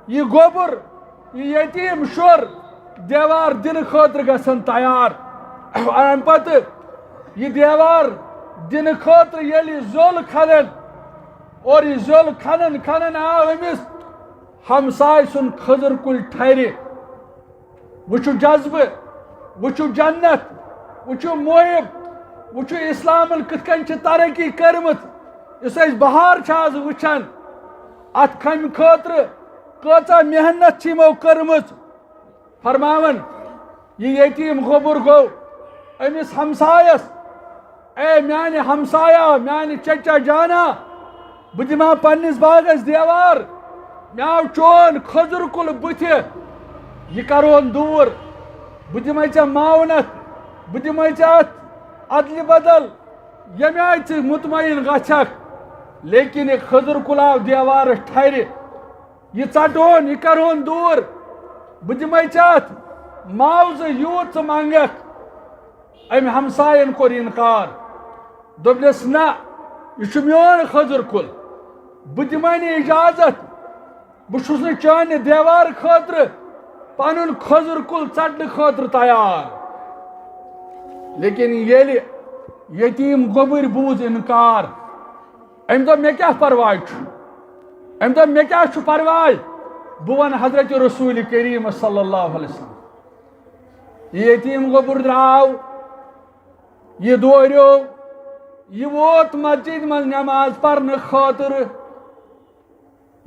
یہِ گوٚبُر، یہِ یتیم شُر دیوار دِنہٕ خٲطرٕ گژھان تیار۔ امہِ پتہٕ یہِ دیوار دِنہٕ خٲطرٕ ییٚلہِ یہِ زیوٚل کھنان، اور یہِ زیوٚل کھنان کھنان آو أمِس ہمسایہِ سُنٛد کھٔزٕر کُلۍ ٹھرِ۔ وٕچھِو جذبہٕ، وٕچھِو جنت، وٕچھِو محب، وٕچھِو اسلامن کِتھ کٔنۍ چھِ ترقی کٔرمٕژ۔ یُس أسۍ بہار چھِ آز وٕچھان، اتھ کامہِ خٲطرٕ کۭژاہ محنت چھِ یِمو کٔرمٕژ۔ فرماوان، یہِ یتیم گوٚبُر گوٚو أمِس ہمسایس، اے میانہِ ہمسایا، میانہِ چچا جانا، بہٕ دِمہٕ ہا پننِس باغس دیوار، مےٚ آو چون کھٔزٕر کُل بٕتھِ، یہِ کرون دوٗر، بہٕ دِمے ژےٚ معاونت، بہٕ دِمے ژےٚ اتھ ادلہِ بدل، ییٚمہِ آیہِ ژٕ مطمئن گژھکھ، لیکن یہِ کھٔزٕر کُل آو دیوارس ٹھرِ، یہِ ژٹون، یہِ کرون دوٗر، بہٕ دِمے ژےٚ اتھ معاوضہٕ یوٗت ژٕ منگکھ۔ أمۍ ہمساین کوٚر انکار۔ دوٚپنس، "نہ، یہِ چھُ میون کھٔزٕر کُل۔ بہٕ دِمے نہٕ اجازت۔ بہٕ چھُس نہٕ چانہِ دیوار خٲطرٕ پنُن کھٔزٕر کُل ژٹنہٕ خٲطرٕ تیار۔" لیکن ییٚلہِ یتیٖم گوٚبٕرۍ بوٗز انکار، أمۍ دوٚپ، "مےٚ کیٛاہ پرواے چھُ؟" أمۍ دوٚپ، "مےٚ کیٛاہ چھُ پرواے؟ بہٕ وَنہٕ حضرت رسول کریم صلی اللہ علیہ وسلم۔" یہِ یتیٖم گوٚبُر درٛاو، یہِ دوریو، یہِ ووت مسجد منٛز نماز پرنہٕ خٲطرٕ۔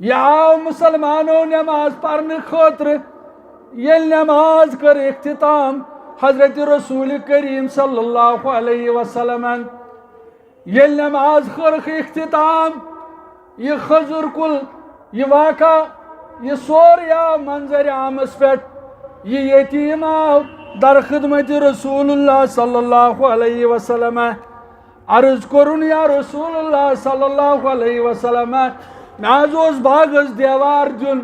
یہِ آو مسلمانو نماز پرنہٕ خٲطرٕ۔ ییٚلہِ نماز کٔر اختتام حضرت رسول کریم صلی اللہ علیہ وسلمن، ییٚلہِ نماز کٔرٕکھ اختتام، یہِ کھٔزٕر کُل، یہِ واقعہ، یہِ سورُے آو منظرِ عامس پٮ۪ٹھ۔ یہِ یتیٖم آو در خدمت رسول اللہ صلی اللہ علیہ وسلم۔ عرض کوٚرُن، "یا رسول اللہ صلی اللہ علیہ وسلم، مےٚ حظ اوس باغس دیوار دیُن،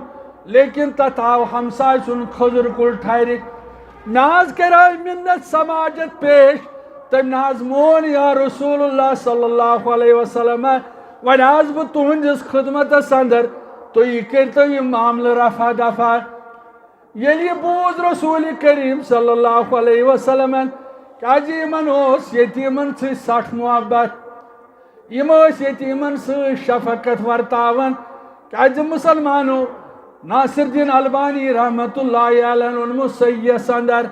لیکن تتھ آو ہمسایہِ سُنٛد کھٔزٕر کُل ٹھرِ۔ مےٚ حظ کریاے منت سماجت پیش، تٔمۍ نہ حظ مون یا رسول اللہ صلی اللہ علیہ وسلم۔ وۄنۍ آس بہٕ تُہنٛدِس خدمتس اندر، تُہۍ کٔرۍتو یہِ معاملہٕ رفع دفع۔" ییٚلہِ یہِ بوٗز رسول کریم صلی اللہ علیہ وسلمن، کیازِ یِمن اوس یتیٖمن سۭتۍ سٹھ محبت، یِم ٲسۍ یتیٖمن سۭتۍ شفقت ورتاوان۔ کیازِ مسلمانو، ناصر الدین البانی رحمت اللہ علیہ اوٚنمُت صحیحس اندر،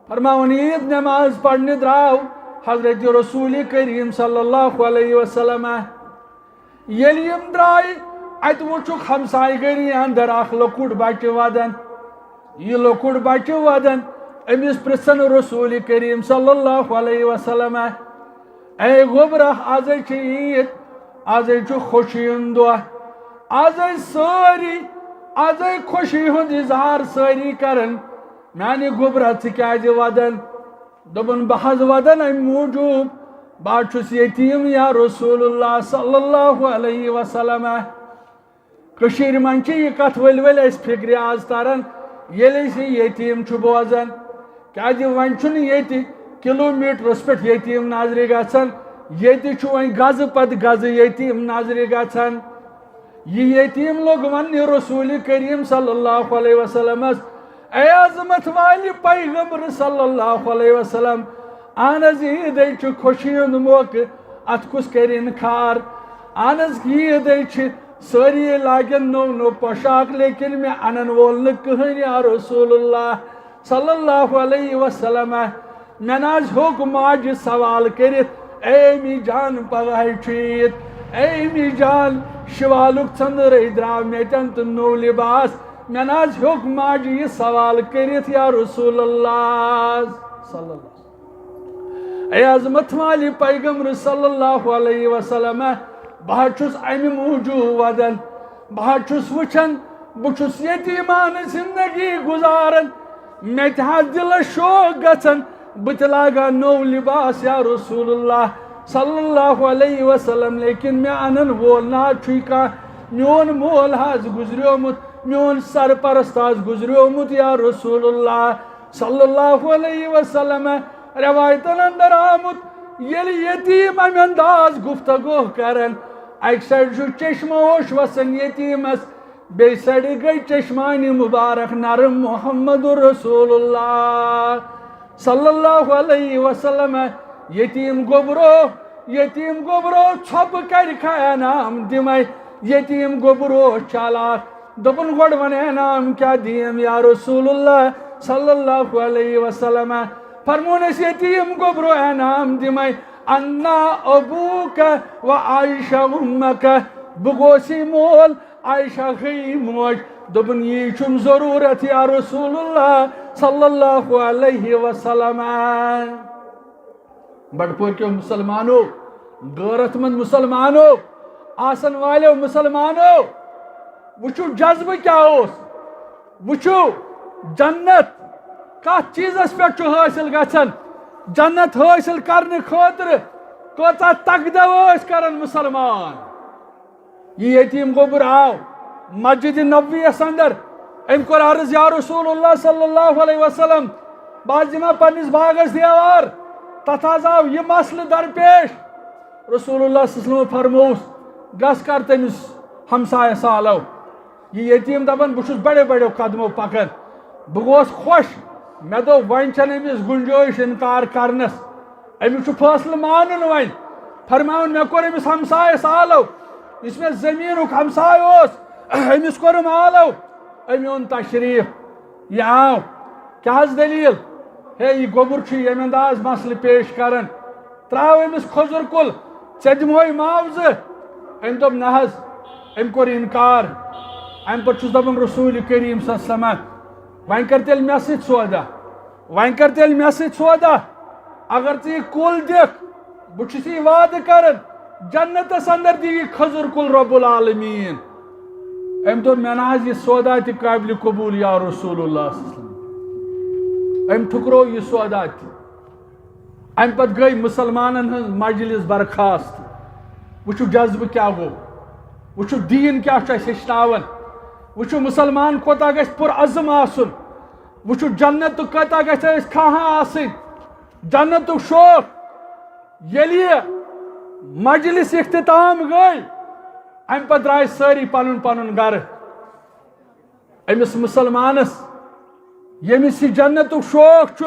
فرماوان، عید نماز پرنہِ درٛاو حضرت رسول کریم صلی اللہ علیہ وسلم۔ ییٚلہِ یِم درٛاے، اتہِ وُچھُکھ ہمسایہِ گٔری اندر اکھ لۄکُٹ بچہِ ودان۔ یہِ لۄکُٹ بچہِ ودان، أمِس پرژھن رسول کریم صلی اللہ علیہ وسلم، "اے گوٚبرا، ازے چھِ عید، ازے چھُ خوشی ہُنٛد دۄہ، ازے سٲری، ازے خوشی ہُنٛد اظہار سٲری کران، میانہِ گوٚبرا، ژٕ کیازِ ودان؟" دوٚپُن، "بہٕ حظ ودان امہِ موٗجوٗب، بہٕ حظ چھُس یتیٖم یا رسول اللہ صلی اللہ علیہ وسلم۔" کٔشیٖرِ منٛز چھِ یہِ کتھ ؤلۍ ؤلۍ اسہِ فکرِ آز تران، ییٚلہِ أسۍ یہِ یتیٖم چھُ بوزان۔ کیازِ وۄنۍ چھُنہٕ ییٚتہِ کلوٗمیٖٹرس پٮ۪ٹھ یتیٖم نظرِ گژھان، ییٚتہِ چھُ وۄنۍ گزٕ پتہٕ گزٕ یتیٖم نظرِ گژھان۔ یہِ یتیٖم لوٚگ وننہِ رسول کریم صلی اللہ علیہ وسلمس، "اے عظمت والہِ پیغمبر صلی اللہ علیہ وسلم، اہن حظ، عیدے چھُ خوشی ہُنٛد موقعہٕ، اتھ کُس کرِ انکار؟ اہن حظ، عیدے چھِ، سٲری لاگن نوٚو نوٚو پوشاک، لیکن مےٚ انن وول نہٕ کٕہٕنۍ یا رسول اللہ صلی اللہ علیہ وسلم۔ مےٚ نہ حظ ہیوٚک ماجہِ سوال کٔرِتھ، 'اے امی جان، پگاہ چھُ عید، اے امی جان، شوالُک ژٔنٛدٕرے درٛاو مےٚ تٮ۪ن تہٕ نوٚو لباس۔ مےٚ نہ حظ ہیوٚک ماجہِ یہِ سوال کٔرِتھ، یا رسول اللہ صلی اللہ علیہ وسلم۔ اے عظمت والہِ پیغمبر صلی اللہ علیہ وسلم، بہٕ حظ چھُس امہِ موٗجوٗب ودان، بہٕ حظ چھُس وٕچھان، بہٕ چھُس یتیٖمانہٕ زندگی گُزاران، مےٚ تہِ حظ دِلس شوق گژھان، بہٕ تہِ لاگہٕ ہا نوٚو لباس یا رسول اللہ صلی اللہ علیہ وسلم، لیکن مےٚ انن وول نہ حظ چھُے کانٛہہ۔ میون مول حظ گُزریومُت، میون سرپرست حظ گُزریومُت یا رسول اللہ صلی اللہ علیہ وسلم۔" روایتن اندر آمُت، ییٚلہِ یتیٖم امہِ انداز گفتگو کرن، اکہِ سایڈٕ چھُ چشمہٕ اوش وسان یتیٖمس، بیٚیہِ سایڈٕ گٔے چشمانہِ مبارک نرم محمد رسول اللہ صلی اللہ علیہ وسلم۔ یتیٖم گوٚبرو، یتیٖم گوٚبرو، ژھۄپہٕ کرِ کھا انعام دِمے۔ یتیٖم گوٚبرو چالاک، دوٚپُن، "گۄڈٕ وَن انعام کیٛاہ دِیم یا رسول اللہ صلی اللہ علیہ وسلم؟" فرمونس، یتیٖم گوٚبرو، انعام دِمے، "انا ابوک و عائشہ امک"، بہٕ گوسی مول، عائشہ گٔیی موج۔ دوٚپُن، "یی چھُم ضروٗرت یا رسول اللہ صلی اللہ علیہ وسلم۔" بٹپورکیو مسلمانو، غیرت مند مسلمانو، آسن والیو مسلمانو، وٕچھِو جذبہٕ کیٛاہ اوس، وٕچھِو جنت کتھ چیٖزس پٮ۪ٹھ چھُ حٲصِل گژھان۔ جنت حٲصِل کرنہٕ خٲطرٕ کۭژاہ تگدو ٲسۍ کران مسلمان۔ یہِ یتیٖم گوٚبُر آو مسجد نبوی یس اندر، أمۍ کوٚر عرض، یا رسول اللہ صلی اللہ علیہ وسلم، بہٕ حظ دِمہٕ ہا پننِس باغس دیوار۔ تتھ حظ آو یہِ مسلہٕ درپیش۔ رسول اللہ صلی اللہ علیہ وسلم فرمووُس، گژھ کر تٔمِس ہمسایس حالو۔ یہِ یتیٖم دپان، بہٕ چھُس بڑیو بڑیو قدمو پکان، بہٕ گوس خۄش، مےٚ دوٚپ وۄنۍ چھنہٕ أمِس گُنجٲیِش انکار کرنس، أمِس چھُ فٲصلہٕ مانُن وۄنۍ۔ فرماوُن، مےٚ کوٚر أمِس ہمسایس حالو، یُس مےٚ زٔمیٖنُک ہمسایہِ اوس، أمِس کوٚرُم حالو، أمۍ اوٚن تشریٖف، یہِ آو، کیٛاہ حظ دٔلیٖل؟ ہے، یہِ گوٚبُر چھُ ییٚمہِ انداز مسلہٕ پیش کران، ترٛاو أمِس کھٔزٕر کُل، ژےٚ دِمہوے معاوضہٕ۔ أمۍ دوٚپ، نہ حظ، أمۍ کوٚر انکار۔ اَمہِ پتہٕ چھُس دَپان رسول کریم صلی اللہ علیہ وسلم، وۄنۍ کر تیٚلہِ مےٚ سۭتۍ سودا، وۄنۍ کر تیٚلہِ مےٚ سۭتۍ سودا۔ اگر ژٕ یہِ کُل دِکھ، بہٕ چھُس یہِ وعدٕ کران، جنتس اندر دِیہِ یہِ کھٔزٕر کُل رب العالمین۔ أمۍ دوٚپ، مےٚ نہ حظ یہِ سودا تہِ قابلِ قبوٗل یا رسول اللہ صلی اللہ علیہ وسلم۔ أمۍ ٹھُکرو یہِ سودا تہِ۔ اَمہِ پتہٕ گٔے مسلمانن ہٕنٛز مجلس برخاست۔ وٕچھِو جذبہٕ کیٛاہ گوٚو، وٕچھِو دیٖن کیٛاہ چھُ اَسہِ ہیٚچھناوان، وٕچھِو مسلمان کوتاہ گژھِ پُرعزم آسُن، وٕچھِو جنتُک کوتاہ گژھِ اَسہِ خواہاں آسٕنۍ، جنتُک شوق۔ ییٚلہِ یہِ مجلس اختتام گٔے، اَمہِ پتہٕ درٛاے سٲری پنُن پنُن گرٕ۔ أمِس مسلمانس، ییٚمِس یہِ جنتُک شوق چھُ،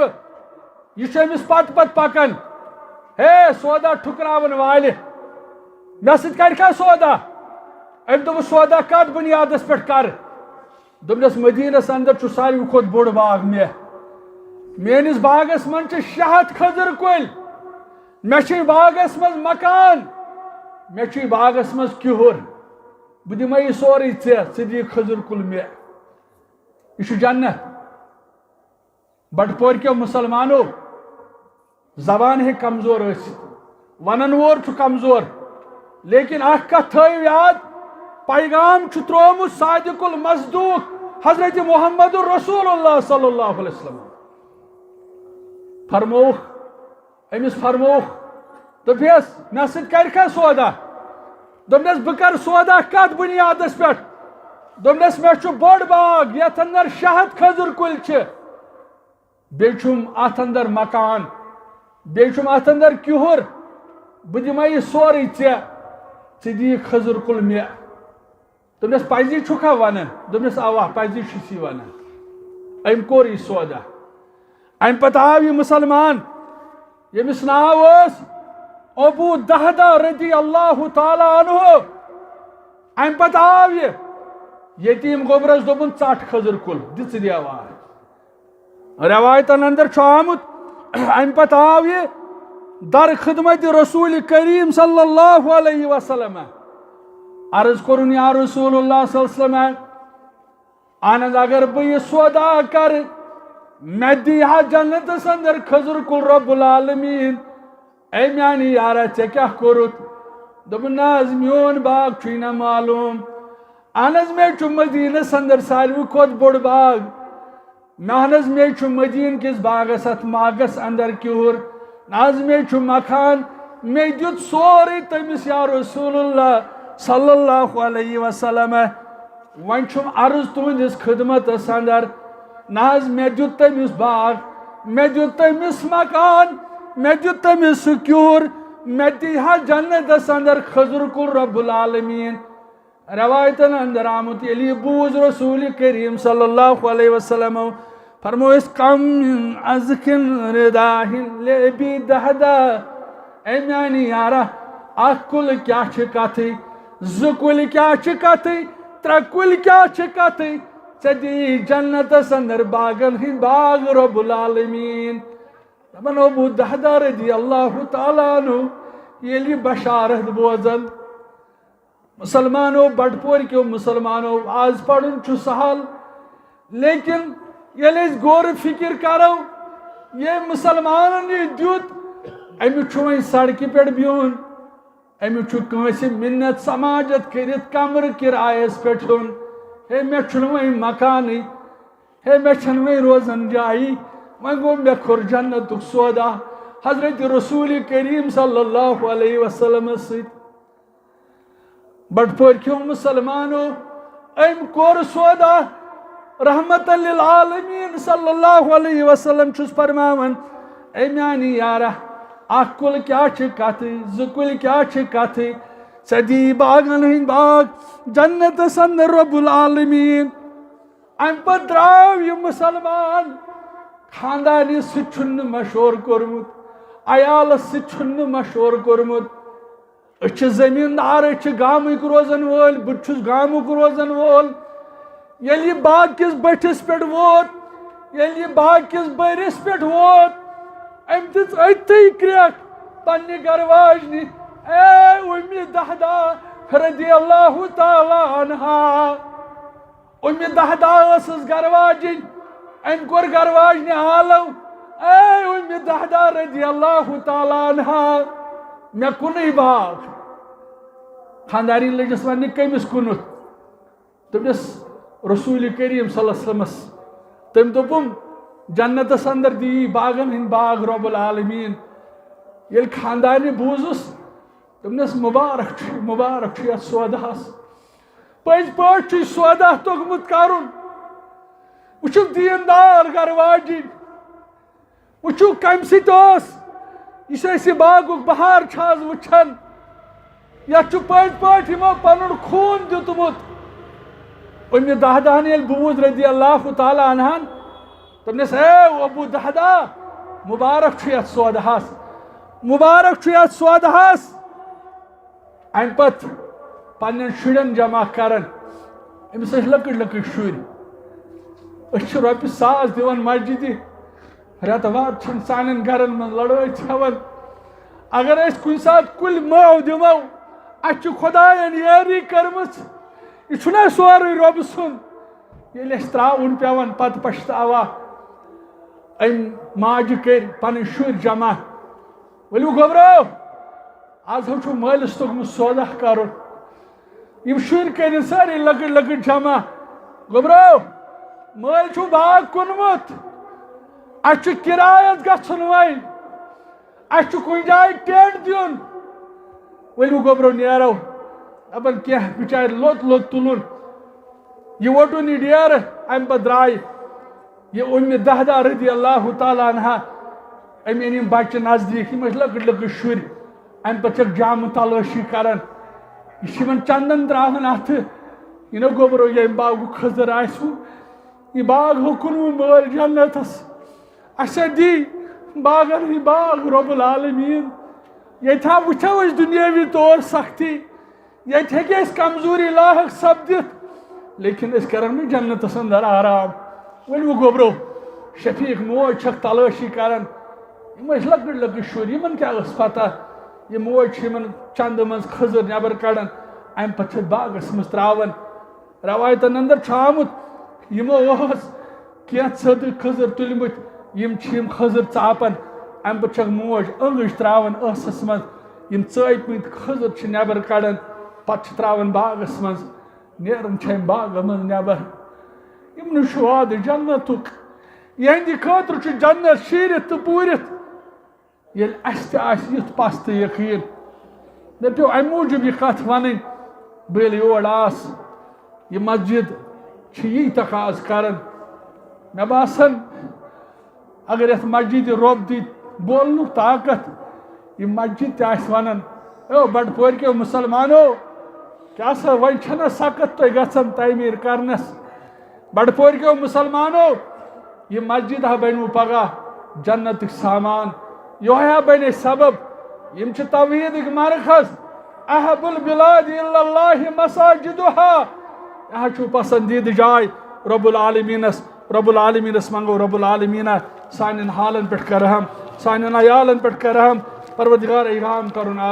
یہِ چھُ أمِس پتہٕ پتہٕ پکان۔ ہے سودا ٹھُکراون والہِ، مےٚ سۭتۍ کرِکھا سودا؟ أمۍ دوٚپُس، سودا کتھ بنیادس پٮ۪ٹھ کرٕ؟ دوٚپنس، مدینس اندر چھُ ساروی کھۄتہٕ بوٚڑ باغ مےٚ۔ میٲنِس باغس منٛز چھِ شےٚ ہتھ کھٔزٕر کُلۍ۔ مےٚ چھُے باغس منٛز مکان، مےٚ چھُے باغس منٛز کِہُر۔ بہٕ دِمے یہِ سورُے ژےٚ، ژٕ دِ یہِ کھٔزٕر کُل مےٚ۔ یہِ چھُ جنت۔ بٹپورکیو مسلمانو، زبان ہیٚکہِ کمزور ٲسِتھ، ونن وول چھُ کمزور، لیکن اکھ کتھ تھٲیِو یاد، پیغام چھُ ترٛوومُت صادق المصدوق حضرت محمد رسول اللہ صلی اللہ علیہ وسلم۔ فرمووُکھ، أمِس فرمووُکھ، دوٚپیس، مےٚ سۭتۍ کرِکھا سودا؟ دوٚپنس، بہٕ کرٕ سودا کتھ بنیادس پٮ۪ٹھ؟ دوٚپنس، مےٚ چھُ بوٚڑ باغ، یتھ اندر شےٚ ہتھ کھٔزٕر کُلۍ چھِ، بیٚیہِ چھُم اتھ اندر مکان، بیٚیہِ چھُم اتھ اندر کِہُر، بہٕ دِمے یہِ سورُے ژےٚ، ژٕ دِ یہِ کھٔزٕر کُل مےٚ۔ دوٚپنس، پزی چھُکھا ونان؟ دوٚپنس، اوا، پزی چھُس یہِ ونان۔ أمۍ کوٚر یہِ سودا۔ امہِ پتہٕ آو یہِ مسلمان، ییٚمِس ناو اوس ابو دہدہ رضی اللہ تعالیٰ عنہ۔ امہِ پتہٕ آو یہِ یتیٖم گوٚبرس، دوٚپُن، ژٹ کھٔزٕر کُل، دِ ژٕ دیوار۔ روایتن اندر چھُ آمُت، امہِ پتہٕ آو یہِ در خدمت رسول کریم صلی اللہ علیہ وسلم۔ عرض کوٚرُن، یا رسول اللہ صلی اللہ علیہ وسلم، اہن حظ، اگر بہٕ یہِ سودا کرٕ، مےٚ دی ہا جنتس اندر کھٔزٕر کُل رب العالمین۔ اے میانہِ یارا، ژےٚ کیٛاہ کوٚرُتھ؟ دوٚپُن، نہ حظ، میون باغ چھُے نہ معلوم۔ اہن حظ، مےٚ چھُ مدینس اندر ساروی کھۄتہٕ بوٚڑ باغ۔ نہ حظ، مےٚ چھُ مدیٖنہٕ کِس باغس، اتھ باغس اندر کیُہُر۔ نہ حظ، مےٚ چھُ مکان۔ مےٚ دیُت سورُے تٔمِس، یا رسول اللہ صلی اللہ علیہ وسلم۔ وۄنۍ چھُم عرض تُہنٛدِس خدمتس اندر۔ نہ حظ، مےٚ دیُت تٔمِس باغ، مےٚ دیُت تٔمِس مکان، مےٚ دیُت تٔمِس سُہ کیُہُر، مےٚ دی ہا جنتس اندر کھٔزٕر کُل رب العالمین۔ روایتن اندر آمُت، ییٚلہِ یہِ بوٗز رسول کریم صلی اللہ علیہ وسلم، فرمووُس، کم من ازخن رداہن لابی دہدہ۔ اے میانہِ یارا، اکھ کُل کیٛاہ چھِ کتھٕے، زٕ کُلۍ کیٛاہ چھِ کتھٕے، ترٛےٚ کُلۍ کیٛاہ چھِ کتھٕے، ژےٚ دِیی جنتس اندر باغن ہٕنٛدۍ باغ رب العالمین۔ دپان ابو دہدہ رضی اللہ تعالیٰ عنہ، ییٚلہِ یہِ بشارت بوزن، مسلمانو، بٹپورکیو مسلمانو، آز پرُن چھُ سہل، لیکن ییٚلہِ أسۍ غور فکر کرو، ییٚمۍ مسلمانن یہِ دیُت، أمِس چھُ وۄنۍ سڑکہِ پٮ۪ٹھ بِہُن، أمِس چھُ کٲنٛسہِ مِنت سماجت کٔرِتھ کمرٕ کرایس پٮ۪ٹھ ہیوٚن۔ ہے، مےٚ چھُنہٕ وۄنۍ مکانٕے، ہے، مےٚ چھَنہٕ وۄنۍ روزن جایی، وۄنۍ گوٚو مےٚ کوٚر جنتُک سودا حضرت رسول کریم صلی اللہ علیہ وسلمس سۭتۍ۔ بٹپورکیو مسلمانو، أمۍ کوٚر سودا۔ رحمت للعالمین صلی اللہ علیہ وسلم چھُس فرماوان، اے میانی یارہ، اکھ کُل کیٛاہ چھِ کتھٕے، زٕ کُلۍ کیٛاہ چھِ کتھٕے، ژےٚ دی باغن ہٕنٛدۍ باغ جنتس اندر رب العالمین۔ امہِ پتہٕ درٛاو یہِ مسلمان۔ خاندارنہِ سۭتۍ چھُنہٕ مشورٕ کوٚرمُت، عیالس سۭتۍ چھُنہٕ مشورٕ کوٚرمُت۔ أسۍ چھِ زٔمیٖندار، أسۍ چھِ گامٕکۍ روزن وٲلۍ، بہٕ تہِ چھُس گامُک روزن وول۔ ییٚلہِ یہِ باغ کِس بٔٹھِس پٮ۪ٹھ ووت، ییٚلہِ یہِ باغ کِس بٔرِس پٮ۪ٹھ ووت، أمۍ دِژ أتھی کرٛٮ۪کھ پننہِ گرٕ واجنہِ، اے اُمہِ دہدا رضی اللہ تعالیٰ عنہا۔ اُمہِ دہدا ٲسٕس گرٕ واجِنۍ، أمۍ کوٚر گرٕ واجنہِ آلو، اے اُمہِ دہدا رضی اللہ تعالیٰ عنہا، مےٚ کُنُے باغ۔ خاندارِنۍ لٔجِس وننہِ، کٔمِس کُنُتھ؟ دوٚپنس، رسول کریم صلی اللہ علیہ وسلمس۔ تٔمۍ دوٚپُن، جنتس اندر دی باغن ہٕنٛدۍ باغ رب العالمین۔ ییٚلہِ خاندارنہِ بوٗزُس، دوٚپنس، مبارک چھُ، مبارک چھُ یتھ سوداہس۔ پٔزۍ پٲٹھۍ چھُ یہِ سودا توٚگمُت کرُن۔ وٕچھِو دیٖندار گرٕ واجِنۍ، وٕچھِو کمہِ سۭتۍ اوس، یُس اَسہِ یہِ باغُک بہار چھُ آز وٕچھان، یتھ چھُ پٔزۍ پٲٹھۍ یِمو پنُن خوٗن دیُتمُت۔ اُمہِ دہدہن ییٚلہِ بوٗز رضی اللہ تعالیٰ عنہن، دوٚپنس، اے ابو دہدا، مبارک چھُ یتھ سوداہس، مبارک چھُ یتھ سوداہس۔ امہِ پتہٕ پننٮ۪ن شُرٮ۪ن جمع کران۔ أمِس ٲسۍ لۄکٕٹۍ لۄکٕٹۍ شُرۍ۔ أسۍ چھِ رۄپیہِ ساس دِوان مسجدِ، رٮ۪تہٕ واد چھِنہٕ سانٮ۪ن گرن منٛز لڑٲے ژھٮ۪وان۔ اگر أسۍ کُنہِ ساتہٕ کُلۍ مٲو دِمو، اَسہِ چھِ خۄداین یٲری کٔرمٕژ۔ یہِ چھُنہ سورُے رۄبہٕ سُنٛد؟ ییٚلہِ اَسہِ ترٛاوُن پٮ۪وان، پتہٕ پچھتاوا۔ أمۍ ماجہِ کٔرۍ پنٕنۍ شُرۍ جمع۔ ؤلِو گوٚبرو، آز حظ چھُ مٲلِس توٚگمُت سودا کرُن۔ یِم شُرۍ کٔرِن سٲری لۄکٕٹۍ لۄکٕٹۍ جمع۔ گوٚبرو، مٲلۍ چھُ باغ کُنمُت، اَسہِ چھُ کِرایَس گژھُن وۄنۍ، اَسہِ چھُ کُنہِ جایہِ ٹینٹ دیُن۔ ؤلِو گوٚبرو نیرو۔ دَپان کینٛہہ بِچارِ لوٚت لوٚت تُلُن۔ یہِ ووٚٹُن یہِ ڈیرٕ، اَمہِ پَتہٕ درٛاے یہِ اُمہِ دہدہ رضی اللہ تعالیٰ عنہا۔ أمۍ أنۍ یِم بَچہِ نزدیٖک، یِم ٲسۍ لۄکٕٹۍ لۄکٕٹۍ شُرۍ۔ اَمہِ پَتہٕ چھَکھ جامہٕ تلٲشی کران۔ یہِ چھِ یِمَن چندن ترٛاوان اَتھٕ۔ یہِ نہ گوٚبرو، ییٚمہِ باغُک خٔزٕر آسہِ ہُہ، یہِ باغ ہُہ کُنوُہ مٲلۍ جنتَس۔ اَسہِ دی باغن ہٕنٛدۍ باغ رب العالمین۔ ییٚتہِ ہا وٕچھو أسۍ دُنیٲوی طور سختی، ییٚتہِ ہیٚکہِ اَسہِ کمزوری لاحق سپدِتھ، لیکن أسۍ کرن وۄنۍ جنتس اندر آرام۔ ؤلِو گوٚبرو، شفیق موج چھکھ تلٲشی کران۔ یِم ٲسۍ لۄکٕٹۍ لۄکٕٹۍ شُرۍ، یِمن کیٛاہ ٲس پتہ؟ یہِ موج چھِ یِمن چندٕ منٛز خٔزٕر نٮ۪بر کڑان، امہِ پتہٕ چھِ باغس منٛز ترٛاوان۔ رٮ۪وایتن اندر چھُ آمُت، یِمو ٲس کینٛہہ ژھٔدٕ خٔزٕر تُلمٕتۍ، یِم چھِ یِم خٔزٕر ژاپان۔ امہِ پتہٕ چھکھ موج أنٛگٕج ترٛاوان ٲسس منٛز، یِم ژٲپۍ مٕتۍ خٔزٕر چھِ نٮ۪بر کڑان، پتہٕ چھِ ترٛاوان باغس منٛز۔ نیران چھِ امہِ باغہٕ منٛز نٮ۪بر۔ یِمنٕے چھُ وعدٕ جنتُک، یِہنٛدِ خٲطرٕ چھُ جنت شیٖرِتھ تہٕ پوٗرِتھ۔ ییٚلہِ اَسہِ تہِ آسہِ یُتھ پَس تہٕ یقیٖن۔ مےٚ پیوٚو اَمہِ موٗجوٗب یہِ کَتھ وَنٕنۍ، بہٕ ییٚلہِ یور آس، یہِ مسجد چھِ یی تقاضہٕ کران۔ مےٚ باسان، اگر یَتھ مسجدِ رۄب دی بولنُک طاقت، یہِ مسجد تہِ آسہِ وَنان، "او بَٹہٕ پورکیو مُسلمانو، کیٛاہ سا وۄنۍ چھَنہ سخت تۄہہِ گژھان تعمیٖر کرنَس؟" بَٹہٕ پورکیو مُسلمانو، یہِ مسجد ہا بنِوٕ پگاہ جنتٕکۍ سامان۔ یِہوٚے ہا بنے سبب۔ یِم چھِ توحیٖدٕکۍ مرکز۔ احب البلاد الا اللہ مساجدہا۔ یہِ حظ چھُ پسندیدٕ جاے رب العالمینس۔ رب العالمینس منگو، رب العالمینا سانٮ۪ن حالن پٮ۪ٹھ کر رحم، سانٮ۪ن عیالن پٮ۪ٹھ کر رحم۔ پروردگار اِنعام کرُن آباد۔